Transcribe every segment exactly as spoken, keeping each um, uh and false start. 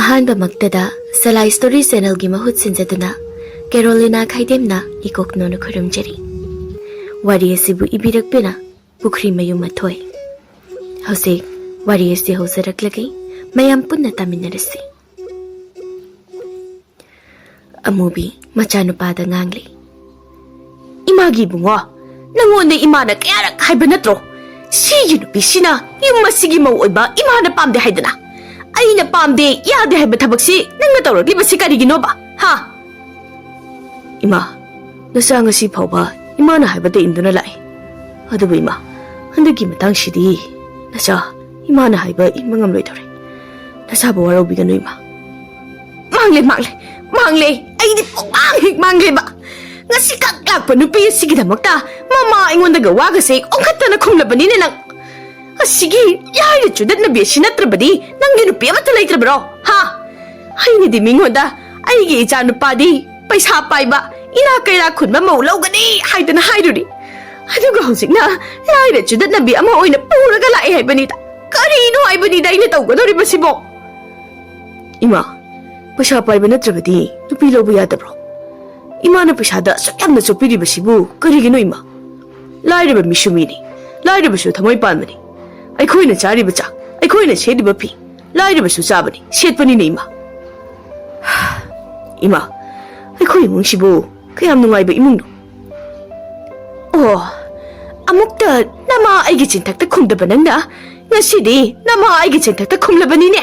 ꯑꯍꯥꯟꯕꯃꯛꯇꯗ ꯁꯂꯥꯏ story ꯆꯦꯅꯦꯜꯒꯤ ꯃꯍꯨꯠ ꯁꯤꯟꯖꯗꯨꯅ ꯀꯦꯔꯣꯂꯤꯅꯥ ꯈꯥꯏꯗꯦꯝꯅ ꯏꯀꯣꯛꯅꯣꯅ ꯈꯨꯔꯨꯝꯖꯔꯤ꯫ ꯋꯥꯔꯤ ꯑꯁꯤꯕꯨ ꯏꯕꯤꯔꯛꯄꯤꯅ ꯄꯨꯈ꯭ꯔꯤ ꯃꯌꯨꯝ ꯃꯊꯣꯏ꯫ ꯍꯧꯖꯤꯛ ꯋꯥꯔꯤ ꯑꯁꯤ ꯍꯧꯖꯔꯛꯂꯒꯦ, ꯃꯌꯥꯝ ꯄꯨꯟꯅ ꯇꯥꯃꯤꯟꯅꯔꯁꯤ꯫ ꯑꯃꯨꯕꯤ ꯃꯆꯥꯅꯨꯄꯥꯗ ꯉꯥꯡꯂꯤ꯫ "ꯏꯃꯥꯒꯤ ꯏꯕꯨꯡꯉꯣ, ꯅꯪꯉꯣꯟꯗ ꯏꯃꯥꯅ ꯀꯌꯥꯔꯛ ꯍꯥꯏꯕ ꯅꯠꯇ꯭ꯔꯣ? ꯁꯤꯒꯤ ꯅꯨꯄꯤꯁꯤꯅ ꯌꯨꯝ ꯑꯁꯤꯒꯤ ꯃꯧ ꯑꯣꯏꯕ ꯏꯃꯥꯅ ꯄꯥꯝꯗꯦ ꯍꯥꯏꯗꯅ꯫ ꯑꯩꯅ ꯄꯥꯝꯗꯦ, ꯌꯥꯗꯦ ꯍꯥꯏꯕ ꯊꯕꯛꯁꯤ ꯅꯪꯅ ꯇꯧꯔꯛꯂꯤꯕꯁꯤ ꯀꯔꯤꯒꯤꯅꯣꯕ? ꯍꯥ?" "ꯏꯃꯥ, ꯅꯆꯥ ꯉꯁꯤ ꯐꯥꯎꯕ ꯏꯃꯥꯅ ꯍꯥꯏꯕꯇ ꯏꯟꯗꯨꯅ ꯂꯥꯛꯏ꯫ ꯑꯗꯨꯕꯨ ꯏꯃꯥ, ꯍꯟꯗꯛꯀꯤ ꯃꯇꯥꯡꯁꯤꯗꯤ ꯅꯆꯥ ꯏꯃꯥꯅ ꯍꯥꯏꯕ ꯏꯟꯕ ꯉꯝꯂꯣꯏꯗꯧꯔꯦ꯫ ꯅꯆꯥꯕꯨ ꯋꯥꯔꯧꯕꯤꯒꯅꯨ ꯏꯃꯥ꯫" "ꯃꯥꯡꯂꯦ, ꯃꯥꯡꯂꯦ, ꯃꯥꯡꯂꯦ꯫ ꯑꯩꯗꯤ ꯄꯨꯡꯃꯥꯡ ꯍꯦꯛ ꯃꯥꯡꯂꯦꯕ꯫ ꯉꯁꯤ ꯈꯛ ꯂꯥꯛꯄ ꯅꯨꯄꯤ ꯑꯁꯤꯒꯤꯗꯃꯛꯇ ꯃꯃꯥ ꯑꯩꯉꯣꯟꯗꯒ ꯋꯥꯒꯁꯦ ꯑꯣꯟꯈꯠꯇꯅ ꯈꯨꯝꯂꯕꯅꯤꯅꯦ ꯅꯪ꯫ ꯑꯁꯤꯒꯤ ꯂꯥꯏꯔ ꯆꯨꯗꯠꯅꯕꯤ ꯑꯁꯤ ꯅꯠꯇ꯭ꯔꯕꯗꯤ ꯅꯪꯒꯤ ꯅꯨꯄꯤ ꯑꯃꯠꯇ ꯂꯩꯇ꯭ꯔꯕ꯭ꯔꯣ? ꯍꯥ? ꯑꯩꯅꯗꯤ ꯃꯤꯉꯣꯟꯗ ꯑꯩꯒꯤ ꯏꯆꯥ ꯅꯨꯄꯥꯗꯤ ꯄꯩꯁꯥ ꯄꯥꯏꯕ, ꯏꯅꯥꯛ ꯀꯩꯔꯥꯛ ꯈꯨꯟꯕ ꯃꯧ ꯂꯧꯒꯅꯤ ꯍꯥꯏꯗꯅ ꯍꯥꯏꯔꯨꯔꯤ꯫ ꯑꯗꯨꯒ ꯍꯧꯖꯤꯛꯅ ꯂꯥꯏꯔ ꯆꯨꯗꯠꯅꯕꯤ ꯑꯃ ꯑꯣꯏꯅ ꯄꯨꯔꯒ ꯂꯥꯛꯑꯦ ꯍꯥꯏꯕꯅꯤꯗ꯫ ꯀꯔꯤꯅꯣ ꯍꯥꯏꯕꯅꯤꯗ ꯑꯩꯅ ꯇꯧꯒꯗꯧꯔꯤꯕꯁꯤꯕꯣ?" "ꯏꯃꯥ, ꯄꯩꯁꯥ ꯄꯥꯏꯕ ꯅꯠꯇ꯭ꯔꯕꯗꯤ ꯅꯨꯄꯤ ꯂꯧꯕ ꯌꯥꯗꯕ꯭ꯔꯣ? ꯏꯃꯥꯅ ꯄꯩꯁꯥꯗ ꯑꯁꯨꯛ ꯌꯥꯝꯅ ꯆꯣꯞꯄꯤꯔꯤꯕꯁꯤꯕꯨ ꯀꯔꯤꯒꯤꯅꯣ ꯏꯃꯥ? ꯂꯥꯏꯔꯕ ꯃꯤꯁꯨ ꯃꯤꯅꯤ, ꯂꯥꯏꯔꯕꯁꯨ ꯊꯃꯣꯏ ꯄꯥꯟꯕꯅꯤ꯫ ꯑꯩꯈꯣꯏꯅ ꯆꯥꯔꯤꯕ ꯆꯥꯛ, ꯑꯩꯈꯣꯏꯅ ꯁꯦꯠꯂꯤꯕ ꯐꯤ, ꯂꯥꯏꯔꯕꯁꯨ ꯆꯥꯕꯅꯤ, ꯁꯦꯠꯄꯅꯤꯅꯦ ꯏꯃꯥ꯫" "ꯏꯃꯥ, ꯑꯩꯈꯣꯏ ꯏꯃꯨꯡꯁꯤꯕꯨ ꯀꯌꯥꯝ ꯅꯨꯡꯉꯥꯏꯕ ꯏꯃꯨꯡꯅꯣ?" "ꯑꯣ, ꯑꯃꯨꯛꯇ ꯅꯃꯥ ꯑꯩꯒꯤ ꯆꯤꯟꯊꯛꯇ ꯈꯨꯝꯗꯕ ꯅꯪꯅ ꯉꯁꯤꯗꯤ ꯅꯃꯥ ꯑꯩꯒꯤ ꯆꯤꯟꯊꯛꯇ ꯈꯨꯝꯂꯕꯅꯤꯅꯦ꯫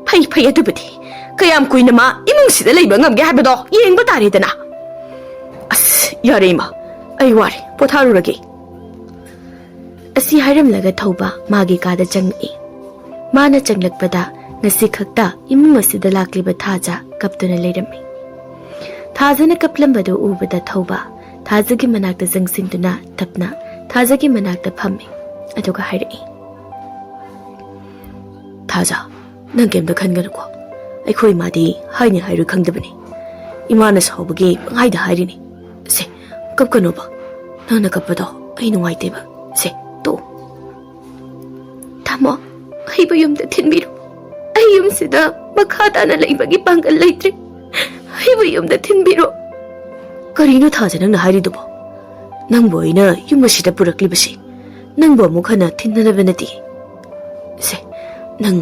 ꯐꯩ, ꯐꯩ, ꯑꯗꯨꯕꯨꯗꯤ ꯀꯌꯥꯝ ꯀꯨꯏꯅ ꯃꯥ ꯏꯃꯨꯡꯁꯤꯗ ꯂꯩꯕ ꯉꯝꯒꯦ ꯍꯥꯏꯕꯗꯣ ꯌꯦꯡꯕ ꯇꯥꯔꯦꯗꯅ꯫ ꯑꯁ, ꯌꯥꯔꯦ ꯏꯃꯥ, ꯑꯩ ꯋꯥꯔꯦ, ꯄꯣꯊꯥꯔꯨꯔꯒꯦ꯫" ꯑꯁꯤ ꯍꯥꯏꯔꯝꯂꯒ ꯊꯧꯕ ꯃꯥꯒꯤ ꯀꯥꯗ ꯆꯪꯂꯛꯏ꯫ ꯃꯥꯅ ꯆꯪꯂꯛꯄꯗ ꯉꯁꯤ ꯈꯛꯇ ꯏꯃꯨꯡ ꯑꯁꯤꯗ ꯂꯥꯛꯂꯤꯕ ꯊꯥꯖ ꯀꯞꯇꯨꯅ ꯂꯩꯔꯝꯃꯤ꯫ ꯊꯥꯖꯅ ꯀꯞꯂꯝꯕꯗꯨ ꯎꯕꯗ ꯊꯧꯕ ꯊꯥꯖꯒꯤ ꯃꯅꯥꯛꯇ ꯆꯪꯁꯤꯟꯗꯨꯅ ꯇꯞꯅ ꯊꯥꯖꯒꯤ ꯃꯅꯥꯛꯇ ꯐꯝꯃꯤ꯫ ꯑꯗꯨꯒ ꯍꯥꯏꯔꯛꯏ, "ꯊꯥꯖ, ꯅꯪ ꯀꯩꯝꯇ ꯈꯟꯒꯅꯨꯀꯣ꯫ ꯑꯩꯈꯣꯏ ꯏꯃꯥꯗꯤ ꯍꯥꯏꯅꯤ ꯍꯥꯏꯔꯣꯏ ꯈꯪꯗꯕꯅꯤ꯫ ꯏꯃꯥꯅ ꯁꯥꯎꯕꯒꯤ ꯄꯪꯍꯥꯏꯗ ꯍꯥꯏꯔꯤꯅꯤ꯫ ꯁꯦ, ꯀꯞꯀꯅꯣꯕ꯫ ꯅꯪꯅ ꯀꯞꯄꯗꯣ ꯑꯩ ꯅꯨꯡꯉꯥꯏꯇꯦꯕ꯫ ꯁꯦ, ꯇꯣꯛꯑꯣ꯫" "ꯇꯥꯃꯣ, ꯑꯩꯕꯨ ꯌꯨꯝꯗ ꯊꯤꯟꯕꯤꯔꯣ꯫ ꯑꯩ ꯌꯨꯝꯁꯤꯗ ꯃꯈꯥ ꯇꯥꯅ ꯂꯩꯕꯒꯤ ꯄꯥꯡꯒꯜ ꯂꯩꯇ꯭ꯔꯦ꯫ ꯑꯩꯕꯨ ꯌꯨꯝꯗ ꯊꯤꯟꯕꯤꯔꯣ꯫ ꯀꯔꯤꯅꯣ ꯊꯥꯖ ꯅꯪꯅ ꯍꯥꯏꯔꯤꯗꯨꯕꯣ? ꯅꯪꯕꯨ ꯑꯩꯅ ꯌꯨꯝ ꯑꯁꯤꯗ ꯄꯨꯔꯛꯂꯤꯕꯁꯤ ꯅꯪꯕꯨ ꯑꯃꯨꯛ ꯍꯟꯅ ꯊꯤꯟꯅꯅꯕ ꯅꯠꯇꯦ꯫ ꯁꯦ, ꯅꯪ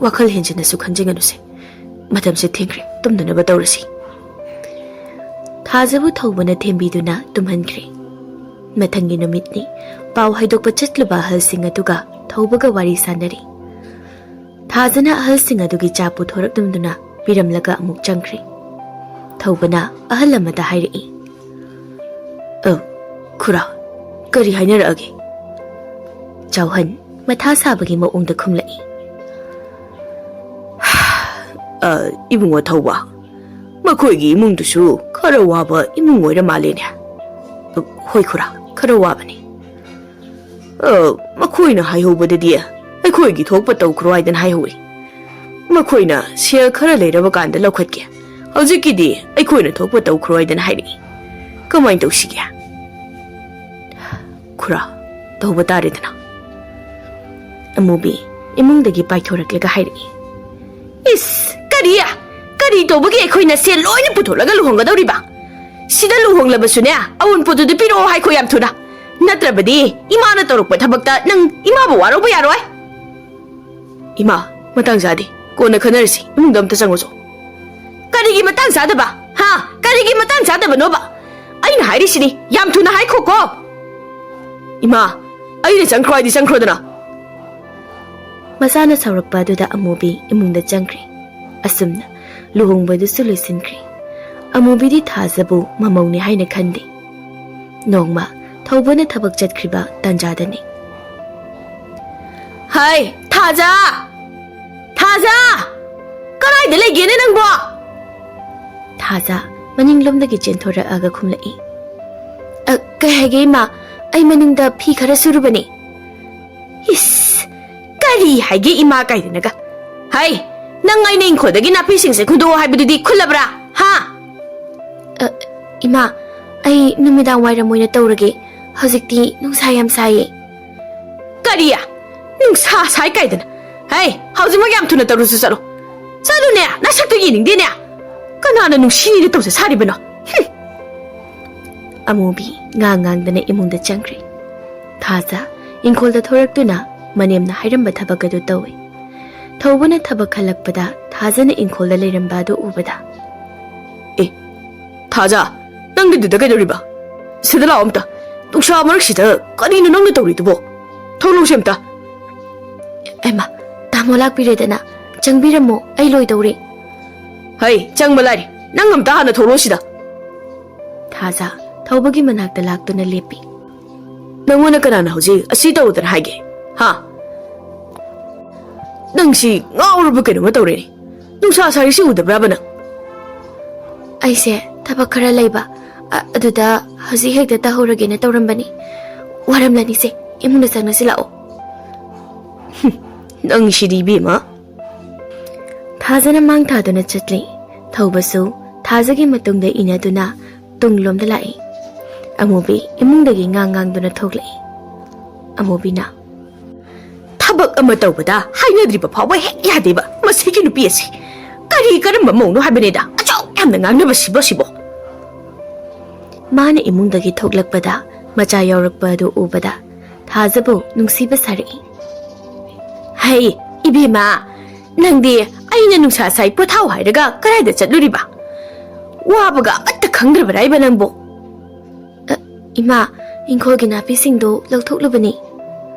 ꯋꯥꯈꯜ ꯍꯦꯟꯖꯤꯟꯅꯁꯨ ꯈꯟꯖꯤꯟꯒꯅꯨꯁꯦ꯫ ꯃꯇꯝꯁꯦ ꯊꯦꯡꯈ꯭ꯔꯦ, ꯇꯨꯝꯅꯅꯕ ꯇꯧꯔꯁꯤ꯫ ꯊꯥꯖꯕꯨ ꯊꯧꯕꯅ ꯊꯦꯝꯕꯤꯗꯨꯅ ꯇꯨꯝꯍꯟꯈ꯭ꯔꯦ꯫ ꯃꯊꯪꯒꯤ ꯅꯨꯃꯤꯠꯅꯤ꯫ ꯄꯥꯎ ꯍꯥꯏꯗꯣꯛꯄ ꯆꯠꯂꯨꯕ ꯑꯍꯜꯁꯤꯡ ꯑꯗꯨꯒ ꯊꯧꯕꯒ ꯋꯥꯔꯤ ꯁꯥꯟꯅꯔꯤ꯫ ꯊꯥꯖꯅ ꯑꯍꯜꯁꯤꯡ ꯑꯗꯨꯒꯤ ꯆꯥ ꯄꯨꯊꯣꯔꯛꯂꯝꯗꯨꯅ ꯄꯤꯔꯝꯂꯒ ꯑꯃꯨꯛ ꯆꯪꯈ꯭ꯔꯦ꯫ ꯊꯧꯕꯅ ꯑꯍꯜ ꯑꯃꯗ ꯍꯥꯏꯔꯛꯏ, "ꯑ, ꯈꯨꯔꯥ, ꯀꯔꯤ ꯍꯥꯏꯅꯔꯛꯑꯒꯦ?" ꯆꯥꯎꯍꯟ ꯃꯊꯥ ꯁꯥꯕꯒꯤ ꯃꯑꯣꯡꯗ ꯈꯨꯝꯂꯛꯏ, "ꯑ, ꯏꯕꯨꯡꯉꯣ ꯊꯧꯕ, ꯃꯈꯣꯏꯒꯤ ꯏꯃꯨꯡꯗꯨꯁꯨ ꯈꯔ ꯋꯥꯕ ꯏꯃꯨꯡ ꯑꯣꯏꯔ ꯃꯥꯜꯂꯦꯅꯦ?" "ꯑ, ꯍꯣꯏ ꯈꯨꯔꯥ, ꯈꯔ ꯋꯥꯕꯅꯤ꯫ ꯑ, ꯃꯈꯣꯏꯅ ꯍꯥꯏꯍꯧꯕꯗꯗꯤ ꯑꯩꯈꯣꯏꯒꯤ ꯊꯣꯛꯄ ꯇꯧꯈ꯭ꯔꯣ ꯍꯥꯏꯗꯅ ꯍꯥꯏꯍꯧꯏ꯫ ꯃꯈꯣꯏꯅ ꯁꯦꯜ ꯈꯔ ꯂꯩꯔꯕ ꯀꯥꯟꯗ ꯂꯧꯈꯠꯀꯦ, ꯍꯧꯖꯤꯛꯀꯤꯗꯤ ꯑꯩꯈꯣꯏꯅ ꯊꯣꯛꯄ ꯇꯧꯈ꯭ꯔꯣ ꯍꯥꯏꯗꯅ ꯍꯥꯏꯔꯛꯏ꯫ ꯀꯃꯥꯏꯅ ꯇꯧꯁꯤꯒꯦ?" "ꯈꯨꯔꯥ, ꯇꯧꯕ ꯇꯥꯔꯦꯗꯅ꯫" ꯑꯃꯨꯕꯤ ꯏꯃꯨꯡꯗꯒꯤ ꯄꯥꯏꯊꯣꯔꯛꯂꯒ ꯍꯥꯏꯔꯛꯏ, "ꯏꯁ, ꯀꯔꯤ? ꯀꯔꯤ ꯇꯧꯕꯒꯤ ꯑꯩꯈꯣꯏꯅ ꯁꯦꯜ ꯂꯣꯏꯅ ꯄꯨꯊꯣꯛꯂꯒ ꯂꯨꯍꯣꯡꯒꯗꯧꯔꯤꯕ? ꯁꯤꯗ ꯂꯨꯍꯣꯡꯂꯕꯁꯨꯅꯦ, ꯑꯑꯣꯟꯄꯣꯠꯇꯨꯗꯤ ꯄꯤꯔꯛꯑꯣ ꯍꯥꯏꯈꯣ ꯌꯥꯝ ꯊꯨꯅ꯫ ꯅꯠꯇ꯭ꯔꯕꯗꯤ ꯏꯃꯥꯅ ꯇꯧꯔꯛꯄ ꯊꯕꯛꯇ ꯅꯪ ꯏꯃꯥꯕꯨ ꯋꯥꯔꯧꯕ ꯌꯥꯔꯣꯏ꯫" "ꯏꯃꯥ, ꯃꯇꯥꯡ ꯆꯥꯗꯦ, ꯀꯣꯟꯅ ꯈꯟꯅꯔꯁꯤ, ꯏꯃꯨꯡꯗ ꯑꯝꯇ ꯆꯪꯉꯨꯆꯣ꯫" "ꯀꯔꯤꯒꯤ ꯃꯇꯥꯡ ꯆꯥꯗꯕ? ꯍꯥ? ꯀꯔꯤꯒꯤ ꯃꯇꯥꯡ ꯆꯥꯗꯕꯅꯣꯕ? ꯑꯩꯅ ꯍꯥꯏꯔꯤꯁꯤꯅꯤ, ꯌꯥꯝ ꯊꯨꯅ ꯍꯥꯏꯈꯣꯀꯣ꯫" "ꯏꯃꯥ, ꯑꯩꯅ ꯆꯪꯈ꯭ꯔꯣ ꯍꯥꯏꯗꯤ ꯆꯪꯈ꯭ꯔꯣꯗꯅ꯫" ꯃꯆꯥꯅ ꯁꯥꯎꯔꯛꯄ ꯑꯗꯨꯗ ꯑꯃꯨꯕꯤ ꯏꯃꯨꯡꯗ ꯆꯪꯈ꯭ꯔꯦ꯫ ꯑꯁꯨꯝꯅ ꯂꯨꯍꯣꯡꯕꯗꯨꯁꯨ ꯂꯣꯏꯁꯤꯟꯈ꯭ꯔꯦ꯫ ꯑꯃꯨꯕꯤꯗꯤ ꯊꯥꯖꯕꯨ ꯃꯃꯧꯅꯤ ꯍꯥꯏꯅ ꯈꯟꯗꯦ꯫ ꯅꯣꯡꯃ ꯊꯧꯕꯅ ꯊꯕꯛ ꯆꯠꯈ꯭ꯔꯤꯕ ꯇꯥꯟꯖꯥꯗꯅꯤ꯫ "ꯍꯥꯏ, ꯊꯥꯖ! ꯊꯥꯖ! ꯀꯗꯥꯏꯗ ꯂꯩꯒꯦꯅꯦ ꯅꯪꯕꯣ?" ꯊꯥꯖ ꯃꯅꯤꯡꯂꯣꯝꯗꯒꯤ ꯆꯦꯟꯊꯣꯔꯛꯑꯒ ꯈꯨꯝꯂꯛꯏ, "ꯑ, ꯀꯩ ꯍꯥꯏꯒꯦ ꯏꯃꯥ? ꯑꯩ ꯃꯅꯤꯡꯗ ꯐꯤ ꯈꯔ ꯁꯨꯔꯨꯕꯅꯦ꯫" "ꯏꯁ, ꯀꯔꯤ ꯍꯥꯏꯒꯦ ꯏꯃꯥ ꯀꯥꯏꯗꯅꯒ? ꯍꯩ, ꯅꯪ ꯑꯩꯅ ꯏꯪꯈꯣꯜꯗꯒꯤ ꯅꯥꯄꯤꯁꯤꯡꯁꯦ ꯈꯨꯟꯗꯣꯛꯑꯣ ꯍꯥꯏꯕꯗꯨꯗꯤ ꯈꯨꯜꯂꯕ꯭ꯔꯥ? ꯍꯥ?" "ꯑ, ꯏꯃꯥ, ꯑꯩ ꯅꯨꯃꯤꯗꯥꯡ ꯋꯥꯏꯔꯝ ꯑꯣꯏꯅ ꯇꯧꯔꯒꯦ꯫ ꯍꯧꯖꯤꯛꯇꯤ ꯅꯨꯡꯁꯥ ꯌꯥꯝ ꯁꯥꯏꯌꯦ꯫" "ꯀꯔꯤ? ꯅꯨꯡꯁꯥ ꯁꯥꯏ ꯀꯥꯏꯗꯅ? ꯍꯩ, ꯍꯧꯖꯤꯛꯃꯛ ꯌꯥꯝ ꯊꯨꯅ ꯇꯧꯔꯨꯁꯨ ꯆꯠꯂꯣ꯫ ꯆꯠꯂꯨꯅꯦ, ꯅꯁꯛꯇꯨ ꯌꯦꯡꯅꯤꯡꯗꯦꯅꯦ꯫ ꯀꯅꯥꯅ ꯅꯨꯡꯁꯤꯅ ꯇꯧꯖ ꯁꯥꯔꯤꯕꯅꯣ? ꯍꯨꯝ꯫ ꯑꯃꯨꯕꯤ ꯉꯥꯡ ꯉꯥꯡꯗꯅ ꯏꯃꯨꯡꯗ ꯆꯪꯈ꯭ꯔꯦ꯫ ꯊꯥꯖ ꯏꯪꯈꯣꯜꯗ ꯊꯣꯔꯛꯇꯨꯅ ꯃꯅꯦꯝꯅ ꯍꯥꯏꯔꯝꯕ ꯊꯕꯛ ꯑꯗꯨ ꯇꯧꯏ꯫ ꯊꯧꯕꯅ ꯊꯕꯛ ꯍꯜꯂꯛꯄꯗ ꯊꯥꯖꯅ ꯏꯪꯈꯣꯜꯗ ꯂꯩꯔꯝꯕ ꯑꯗꯨ ꯎꯕꯗ, "ꯑꯦ, ꯊꯥꯖ, ꯅꯪꯗꯤ ꯑꯗꯨꯗ ꯀꯩꯗꯧꯔꯤꯕ? ꯁꯤꯗ ꯂꯥꯛꯑꯣ ꯑꯝꯇ꯫ ꯅꯨꯡꯁꯥ ꯃꯔꯛꯁꯤꯗ ꯀꯔꯤꯅꯣ ꯅꯪꯅ ꯇꯧꯔꯤꯗꯨꯕꯣ? ꯊꯣꯛꯂꯛꯎꯁꯦ ꯑꯝꯇ꯫" "ꯑꯩꯃ, ꯇꯥꯃꯣ ꯂꯥꯛꯄꯤꯔꯦꯗꯅ, ꯆꯪꯕꯤꯔꯝꯃꯣ, ꯑꯩ ꯂꯣꯏꯗꯧꯔꯦ꯫" "ꯍꯩ, ꯆꯪꯕ ꯂꯥꯏꯔꯤ, ꯅꯪ ꯑꯝꯇ ꯍꯥꯟꯅ ꯊꯣꯛꯂꯛꯑꯣ ꯁꯤꯗ꯫" ꯊꯥꯖ ꯊꯧꯕꯒꯤ ꯃꯅꯥꯛꯇ ꯂꯥꯛꯇꯨꯅ ꯂꯦꯞꯄꯤ꯫ "ꯅꯪꯉꯣꯟꯗ ꯀꯅꯥꯅ ꯍꯧꯖꯤꯛ ꯑꯁꯤ ꯇꯧꯗꯅ ꯍꯥꯏꯒꯦ? ꯍꯥ? ꯅꯪꯁꯤ ꯉꯥꯎꯔꯕ ꯀꯩꯅꯣꯝꯃ ꯇꯧꯔꯦꯅꯦ꯫ ꯅꯨꯡꯁꯥ ꯁꯥꯔꯤꯁꯤ ꯎꯗꯕ꯭ꯔꯥꯕ ꯅꯪ?" "ꯑꯩꯁꯦ ꯊꯕꯛ ꯈꯔ ꯂꯩꯕ, ꯑ-, ꯑꯗꯨꯗ ꯍꯧꯖꯤꯛ ꯍꯦꯛꯇ ꯇꯧꯍꯧꯔꯒꯦꯅ ꯇꯧꯔꯝꯕꯅꯤ꯫ ꯋꯥꯔꯝꯂꯅꯤꯁꯦ, ꯏꯃꯨꯡꯗ ꯆꯪꯅꯁꯤ ꯂꯥꯛꯑꯣ꯫" "ꯍꯨꯝ, ꯅꯪꯁꯤꯗꯤ ꯏꯕꯦꯝꯃ꯫" ꯊꯥꯖꯅ ꯃꯥꯡ ꯊꯥꯗꯨꯅ ꯆꯠꯂꯤ꯫ ꯊꯧꯕꯁꯨ ꯊꯥꯖꯒꯤ ꯃꯇꯨꯡꯗ ꯏꯟꯅꯗꯨꯅ ꯇꯨꯡꯂꯣꯝꯗ ꯂꯥꯛꯏ꯫ ꯑꯃꯨꯕꯤ ꯏꯃꯨꯡꯗꯒꯤ ꯉꯥꯡ ꯉꯥꯡꯗꯨꯅ ꯊꯣꯛꯂꯛꯏ꯫ ꯑꯃꯨꯕꯤꯅ, "ꯊꯕꯛ ꯑꯃ ꯇꯧꯕꯗ ꯍꯥꯏꯅꯗ꯭ꯔꯤꯕ ꯐꯥꯎꯕ ꯍꯦꯛ ꯌꯥꯗꯦꯕ ꯃꯁꯤꯒꯤ ꯅꯨꯄꯤ ꯑꯁꯤ꯫ ꯀꯔꯤ ꯀꯔꯝꯕ ꯃꯧꯅꯣ ꯍꯥꯏꯕꯅꯤꯗ, ꯑꯆꯧ ꯌꯥꯝꯅ ꯉꯥꯡꯅꯕ ꯁꯤꯕꯣ ꯁꯤꯕꯣ꯫" ꯃꯥꯅ ꯏꯃꯨꯡꯗꯒꯤ ꯊꯣꯛꯂꯛꯄꯗ ꯃꯆꯥ ꯌꯥꯎꯔꯛꯄ ꯑꯗꯨ ꯎꯕꯗ ꯊꯥꯖꯕꯨ ꯅꯨꯡꯁꯤꯕ ꯁꯥꯔꯛꯏ꯫ "ꯍꯩ, ꯏꯕꯦꯝꯃ, ꯅꯪꯗꯤ ꯑꯩꯅ ꯅꯨꯡꯁꯥ ꯁꯥꯏ ꯄꯣꯊꯥꯎ ꯍꯥꯏꯔꯒ ꯀꯗꯥꯏꯗ ꯆꯠꯂꯨꯔꯤꯕ? ꯋꯥꯕꯒ ꯑꯃꯠꯇ ꯈꯪꯗ꯭ꯔꯕꯔꯥ ꯏꯕ ꯅꯪꯕꯨ?" "ꯑ, ꯏꯃꯥ, ꯏꯪꯈꯣꯜꯒꯤ ꯅꯥꯄꯤꯁꯤꯡꯗꯣ ꯂꯧꯊꯣꯛꯂꯨꯕꯅꯤ꯫"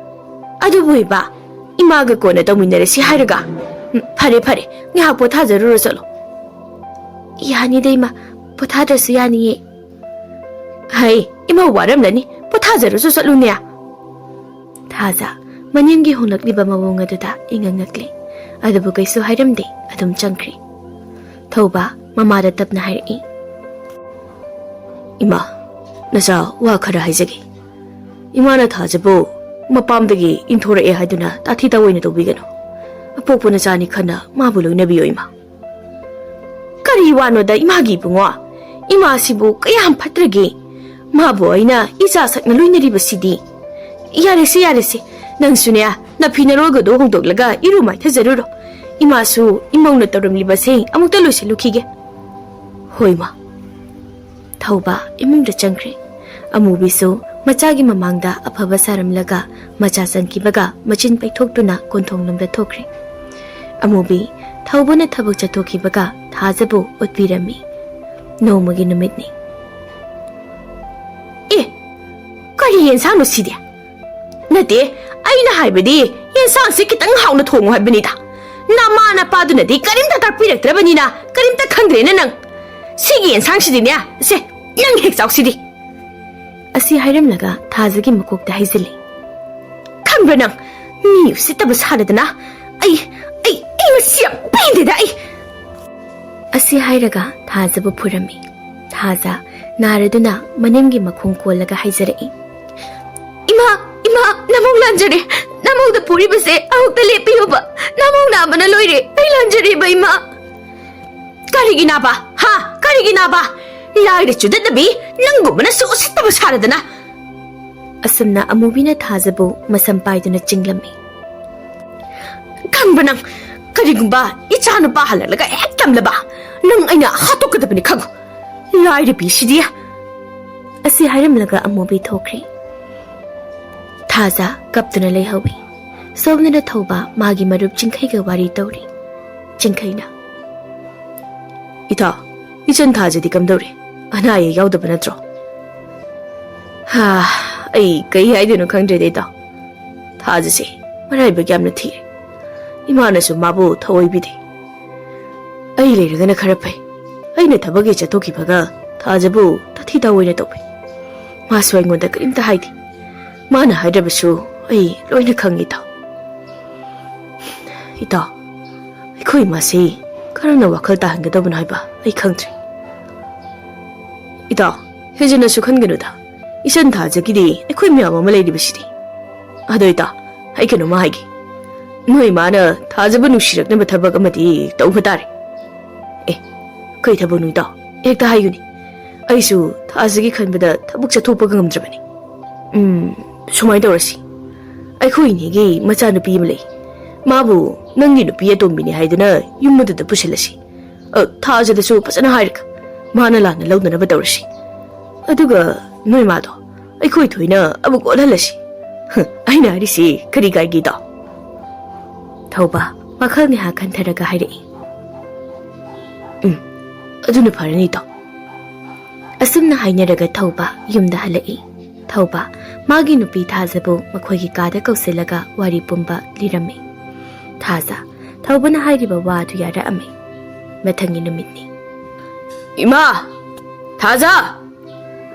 "ꯑꯗꯨꯕꯨ ꯏꯕ, ꯏꯃꯥꯒ ꯀꯣꯟꯅ ꯇꯧꯃꯤꯟꯅꯔꯁꯤ ꯍꯥꯏꯔꯒ? ꯎꯝ, ꯐꯔꯦ, ꯐꯔꯦ, ꯉꯥꯏꯍꯥꯛ ꯄꯣꯊꯥꯖꯔꯨꯔꯣ ꯆꯠꯂꯣ꯫" "ꯌꯥꯅꯤꯗ ꯏꯃꯥ, ꯄꯣꯊꯥꯗ꯭ꯔꯁꯨ ꯌꯥꯅꯤꯌꯦ꯫" "ꯍꯩ, ꯏꯃꯧ ꯋꯥꯔꯝꯂꯅꯤ, ꯄꯣꯊꯥꯖꯔꯨꯁꯨ ꯆꯠꯂꯨꯅꯦ꯫" ꯊꯥꯖ ꯃꯅꯦꯝꯒꯤ ꯍꯣꯡꯂꯛꯂꯤꯕ ꯃꯑꯣꯡ ꯑꯗꯨꯗ ꯏꯉꯛ ꯉꯛꯂꯦ꯫ ꯑꯗꯨꯕꯨ ꯀꯩꯁꯨ ꯍꯥꯏꯔꯝꯗꯦ, ꯑꯗꯨꯝ ꯆꯪꯈ꯭ꯔꯦ꯫ ꯊꯧꯕ ꯃꯃꯥꯗ ꯇꯞꯅ ꯍꯥꯏꯔꯛꯏ, "ꯏꯃꯥ, ꯅꯆꯥ ꯋꯥ ꯈꯔ ꯍꯥꯏꯖꯒꯦ꯫ ꯏꯃꯥꯅ ꯊꯥꯖꯕꯨ ꯃꯄꯥꯝꯗꯒꯤ ꯏꯟꯊꯣꯔꯛꯑꯦ ꯍꯥꯏꯗꯨꯅ ꯇꯥꯊꯤ ꯇꯥꯑꯣꯏꯅ ꯇꯧꯕꯤꯒꯅꯨ꯫ ꯑꯄꯣꯛꯄ ꯅꯆꯥꯅꯤ ꯈꯟꯅ ꯃꯥꯕꯨ ꯂꯣꯏꯅꯕꯤꯌꯨ ꯏꯃꯥ꯫" "ꯀꯔꯤ ꯋꯥꯅꯣꯗ ꯏꯃꯥꯒꯤ ꯏꯕꯨꯡꯉꯣ? ꯏꯃꯥꯁꯤꯕꯨ ꯀꯌꯥꯝ ꯐꯠꯇ꯭ꯔꯒꯦ? ꯃꯥꯕꯨ ꯑꯩꯅ ꯏꯆꯥ ꯁꯛꯅ ꯂꯣꯏꯅꯔꯤꯕꯁꯤꯗꯤ꯫" "ꯌꯥꯔꯦꯁꯦ, ꯌꯥꯔꯦꯁꯦ, ꯅꯪꯁꯨꯅꯦ ꯅꯐꯤ ꯅꯔꯣꯜꯒꯗꯣ ꯍꯣꯡꯗꯣꯛꯂꯒ ꯏꯔꯨ ꯃꯥꯏꯊꯖꯔꯨꯔꯣ꯫ ꯏꯃꯥꯁꯨ ꯏꯃꯧꯅ ꯇꯧꯔꯝꯂꯤꯕꯁꯦ ꯑꯃꯨꯛꯇ ꯂꯣꯏꯁꯤꯜꯂꯨꯈꯤꯒꯦ꯫ ꯍꯣꯏ, ꯃꯥ꯫ ꯊꯧꯕ ꯏꯃꯨꯡꯗ ꯆꯪꯈ꯭ꯔꯦ꯫ ꯑꯃꯨꯕꯤꯁꯨ ꯃꯆꯥꯒꯤ ꯃꯃꯥꯡꯗ ꯑꯐꯕ ꯁꯥꯔꯝꯂꯒ ꯃꯆꯥ ꯆꯪꯈꯤꯕꯒ ꯃꯆꯤꯟ ꯄꯩꯊꯣꯛꯇꯨꯅ ꯀꯣꯟꯊꯣꯡꯂꯣꯝꯗ ꯊꯣꯛꯈ꯭ꯔꯦ꯫ ꯑꯃꯨꯕꯤ ꯊꯧꯕꯅ ꯊꯕꯛ ꯆꯠꯊꯣꯛꯈꯤꯕꯒ ꯊꯥꯖꯕꯨ ꯎꯠꯄꯤꯔꯝꯃꯤ꯫ ꯅꯣꯡꯃꯒꯤ ꯅꯨꯃꯤꯠꯅꯤ꯫ ꯑꯦ, ꯀꯔꯤ ꯌꯦꯟꯁꯥꯡꯅꯣ ꯁꯤꯗꯤ? ꯅꯠꯇꯦ, ꯑꯩꯅ ꯍꯥꯏꯕꯗꯤ ꯌꯦꯟꯁꯥꯡꯁꯦ ꯈꯤꯇꯪ ꯍꯥꯎꯅ ꯊꯣꯡꯉꯨ ꯍꯥꯏꯕꯅꯤꯗ꯫ ꯅꯃꯥ ꯅꯄꯥꯗꯨꯅꯗꯤ ꯀꯔꯤꯝꯇ ꯇꯥꯛꯄꯤꯔꯛꯇ꯭ꯔꯕꯅꯤꯅ ꯀꯔꯤꯝꯇ ꯈꯪꯗ꯭ꯔꯦꯅꯦ ꯅꯪ꯫ ꯁꯤꯒꯤ ꯌꯦꯟꯁꯥꯡꯁꯤꯗꯤꯅꯦ, ꯁꯦ, ꯅꯪ ꯍꯦꯛ ꯆꯥꯎꯁꯤꯗꯤ꯫ ꯑꯁꯤ ꯍꯥꯏꯔꯝꯂꯒ ꯊꯥꯖꯒꯤ ꯃꯀꯣꯛꯇ ꯍꯩꯖꯤꯜꯂꯤ꯫ ꯈꯪꯕ꯭ꯔꯥ ꯅꯪ? ꯃꯤ ꯎꯁꯤꯠꯇꯕ ꯁꯥꯗꯗꯅ꯫ ꯑꯩ, ꯑꯩ, ꯑꯩ ꯃꯁꯤ ꯌꯥꯝ ꯄꯦꯟꯗꯦꯗ ꯑꯩ꯫ ꯑꯁꯤ ꯍꯥꯏꯔꯒ ꯊꯥꯖꯕꯨ ꯐꯨꯔꯝꯃꯤ꯫ ꯊꯥꯖ ꯅꯥꯔꯗꯨꯅ ꯃꯅꯤꯡꯒꯤ ꯃꯈꯣꯡ ꯀꯣꯜꯂꯒ ꯍꯥꯏꯖꯔꯛꯏ꯫ ꯏꯃꯥ, ꯏꯃꯥ, ꯅꯃꯧ ꯂꯥꯟꯖꯔꯦ꯫ ꯅꯃꯧꯗ ꯐꯨꯔꯤꯕꯁꯦ ꯑꯃꯨꯛꯇ ꯂꯦꯞꯄꯤꯌꯨꯕ꯫ ꯅꯃꯧ ꯅꯥꯕꯅ ꯂꯣꯏꯔꯦ꯫ ꯑꯩ ꯂꯥꯟꯖꯔꯦꯕ, ꯏꯃꯥ꯫ ꯀꯔꯤꯒꯤ ꯅꯥꯕ? ꯍꯥ? ꯀꯔꯤꯒꯤ ꯅꯥꯕ? ꯂꯥꯏꯔ ꯆꯨꯗꯠꯅꯕꯤ ꯅꯪꯒꯨꯝꯕꯅꯁꯨ ꯎꯁꯤꯠꯇꯕ ꯁꯥꯔꯗꯅ꯫ ꯑꯁꯨꯝꯅ ꯑꯃꯨꯕꯤꯅ ꯊꯥꯖꯕꯨ ꯃꯁꯝ ꯄꯥꯏꯗꯨꯅ ꯆꯤꯡꯂꯝꯃꯤ꯫ ꯈꯪꯕ꯭ꯔꯥ ꯅꯪ? ꯀꯔꯤꯒꯨꯝꯕ ꯏꯆꯥ ꯅꯨꯄꯥ ꯍꯜꯂꯛꯂꯒ ꯍꯦꯛ ꯇꯝꯂꯕ, ꯅꯪ ꯑꯩꯅ ꯍꯥꯠꯇꯣꯛꯀꯗꯕꯅꯤ ꯈꯪꯉꯨ꯫ ꯂꯥꯏꯔꯕꯤꯁꯤꯗꯤ꯫ ꯑꯁꯤ ꯍꯥꯏꯔꯝꯂꯒ ꯑꯃꯨꯕꯤ ꯊꯣꯛꯈ꯭ꯔꯦ꯫ ꯊꯥꯖ ꯀꯞꯇꯨꯅ ꯂꯩꯍꯧꯏ꯫ ꯁꯣꯝꯗꯅ ꯊꯧꯕ ꯃꯥꯒꯤ ꯃꯔꯨꯞ ꯆꯤꯡꯈꯩꯒ ꯋꯥꯔꯤ ꯇꯧꯔꯤ꯫ ꯆꯤꯡꯈꯩꯅ, "ꯏꯇꯥꯎ, ꯏꯆꯟ ꯊꯥꯖꯗꯤ ꯀꯝꯗꯧꯔꯤ? ꯑꯅꯥ ꯑꯌꯦꯛ ꯌꯥꯎꯗꯕ ꯅꯠꯇ꯭ꯔꯣ?" "ꯍꯥ, ꯑꯩ ꯀꯩ ꯍꯥꯏꯗꯣꯏꯅꯣ ꯈꯪꯗ꯭ꯔꯦꯗ, ꯏꯇꯥꯎ꯫ ꯊꯥꯖꯁꯦ ꯃꯔꯥꯏꯕꯛ ꯌꯥꯝꯅ ꯊꯤꯔꯦ꯫ ꯏꯃꯥꯅꯁꯨ ꯃꯥꯕꯨ ꯊꯑꯣꯏꯕꯤꯗꯦ꯫ ꯑꯩ ꯂꯩꯔꯒꯅ ꯈꯔ ꯐꯩ꯫ ꯑꯩꯅ ꯊꯕꯛꯀꯤ ꯆꯠꯊꯣꯛꯈꯤꯕꯒ ꯊꯥꯖꯕꯨ ꯇꯥꯊꯤ ꯇꯥꯑꯣꯏꯅ ꯇꯧꯏ꯫ ꯃꯥꯁꯨ ꯑꯩꯉꯣꯟꯗ ꯀꯔꯤꯝꯇ ꯍꯥꯏꯗꯦ꯫ ꯃꯥꯅ ꯍꯥꯏꯗ꯭ꯔꯕꯁꯨ ꯑꯩ ꯂꯣꯏꯅ ꯈꯪꯉꯤ, ꯏꯇꯥꯎ꯫ ꯏꯇꯥꯎ, ꯑꯩꯈꯣꯏ ꯏꯃꯥꯁꯤ ꯀꯔꯝꯅ ꯋꯥꯈꯜ ꯇꯥꯍꯟꯒꯗꯕꯅꯣ ꯍꯥꯏꯕ ꯑꯩ ꯈꯪꯗ꯭ꯔꯦ꯫ ꯏꯇꯥꯎ, ꯍꯦꯟꯖꯤꯟꯅꯁꯨ ꯈꯟꯒꯅꯨꯗ꯫ ꯏꯆꯟ ꯊꯥꯖꯒꯤꯗꯤ ꯑꯩꯈꯣꯏ ꯃꯌꯥꯝ ꯑꯃ ꯂꯩꯔꯤꯕꯁꯤꯗꯤ꯫ ꯑꯗꯣ ꯏꯇꯥꯎ, ꯑꯩ ꯀꯩꯅꯣꯝꯃ ꯍꯥꯏꯒꯦ꯫ ꯅꯣꯏ ꯏꯃꯥꯅ ꯊꯥꯖꯕ ꯅꯨꯡꯁꯤꯔꯛꯅꯕ ꯊꯕꯛ ꯑꯃꯗꯤ ꯇꯧꯕ ꯇꯥꯔꯦ꯫ ꯑꯦ, ꯀꯩ ꯊꯕꯛꯅꯣ ꯏꯇꯥꯎ? ꯍꯦꯛꯇ ꯍꯥꯏꯌꯨꯅꯦ꯫ ꯑꯩꯁꯨ ꯊꯥꯖꯒꯤ ꯈꯟꯕꯗ ꯊꯕꯛ ꯆꯠꯊꯣꯛꯄꯒ ꯉꯝꯗ꯭ꯔꯕꯅꯤ꯫ ꯎꯝ, ꯁꯨꯃꯥꯏꯅ ꯇꯧꯔꯁꯤ꯫ "ꯑꯩꯈꯣꯏ ꯏꯅꯦꯒꯤ ꯃꯆꯥꯅꯨꯄꯤ ꯑꯃ ꯂꯩ꯫ ꯃꯥꯕꯨ ꯅꯪꯒꯤ ꯅꯨꯄꯤ ꯑꯇꯣꯝꯕꯤꯅꯤ ꯍꯥꯏꯗꯨꯅ ꯌꯨꯝ ꯑꯗꯨꯗ ꯄꯨꯁꯤꯜꯂꯁꯤ꯫ ꯑ, ꯊꯥꯖꯗꯁꯨ ꯐꯖꯅ ꯍꯥꯏꯔꯒ ꯃꯥꯅ ꯂꯥꯟꯅ ꯂꯧꯗꯅꯕ ꯇꯧꯔꯁꯤ꯫ ꯑꯗꯨꯒ ꯅꯣꯏ ꯃꯥꯗꯣ ꯑꯩꯈꯣꯏ ꯊꯣꯏꯅ ꯑꯃꯨꯛ ꯑꯣꯠꯍꯜꯂꯁꯤ꯫ ꯍ, ꯑꯩꯅ ꯍꯥꯏꯔꯤꯁꯤ ꯀꯔꯤ ꯀꯥꯏꯒꯦꯗꯣ?" ꯊꯧꯕ ꯋꯥꯈꯜ ꯉꯥꯏꯍꯥꯛ ꯈꯟꯊꯔꯒ ꯍꯥꯏꯔꯛꯏ, "ꯎꯝ, ꯑꯗꯨꯅ ꯐꯔꯅꯤꯗꯣ꯫" ꯑꯁꯨꯝꯅ ꯍꯥꯏꯅꯔꯒ ꯊꯧꯕ ꯌꯨꯝꯗ ꯍꯜꯂꯛꯏ꯫ ꯊꯧꯕ ꯃꯥꯒꯤ ꯅꯨꯄꯤ ꯊꯥꯖꯕꯨ ꯃꯈꯣꯏꯒꯤ ꯀꯥꯗ ꯀꯧꯁꯤꯜꯂꯒ ꯋꯥꯔꯤ ꯄꯨꯝꯕ ꯂꯤꯔꯝꯃꯤ꯫ ꯊꯥꯖ ꯊꯧꯕꯅ ꯍꯥꯏꯔꯤꯕ ꯋꯥ ꯑꯗꯨ ꯌꯥꯔꯛꯑꯝꯃꯤ꯫ ꯃꯊꯪꯒꯤ ꯅꯨꯃꯤꯠꯅꯤ꯫ "ꯏꯃꯥ! ꯊꯥꯖ!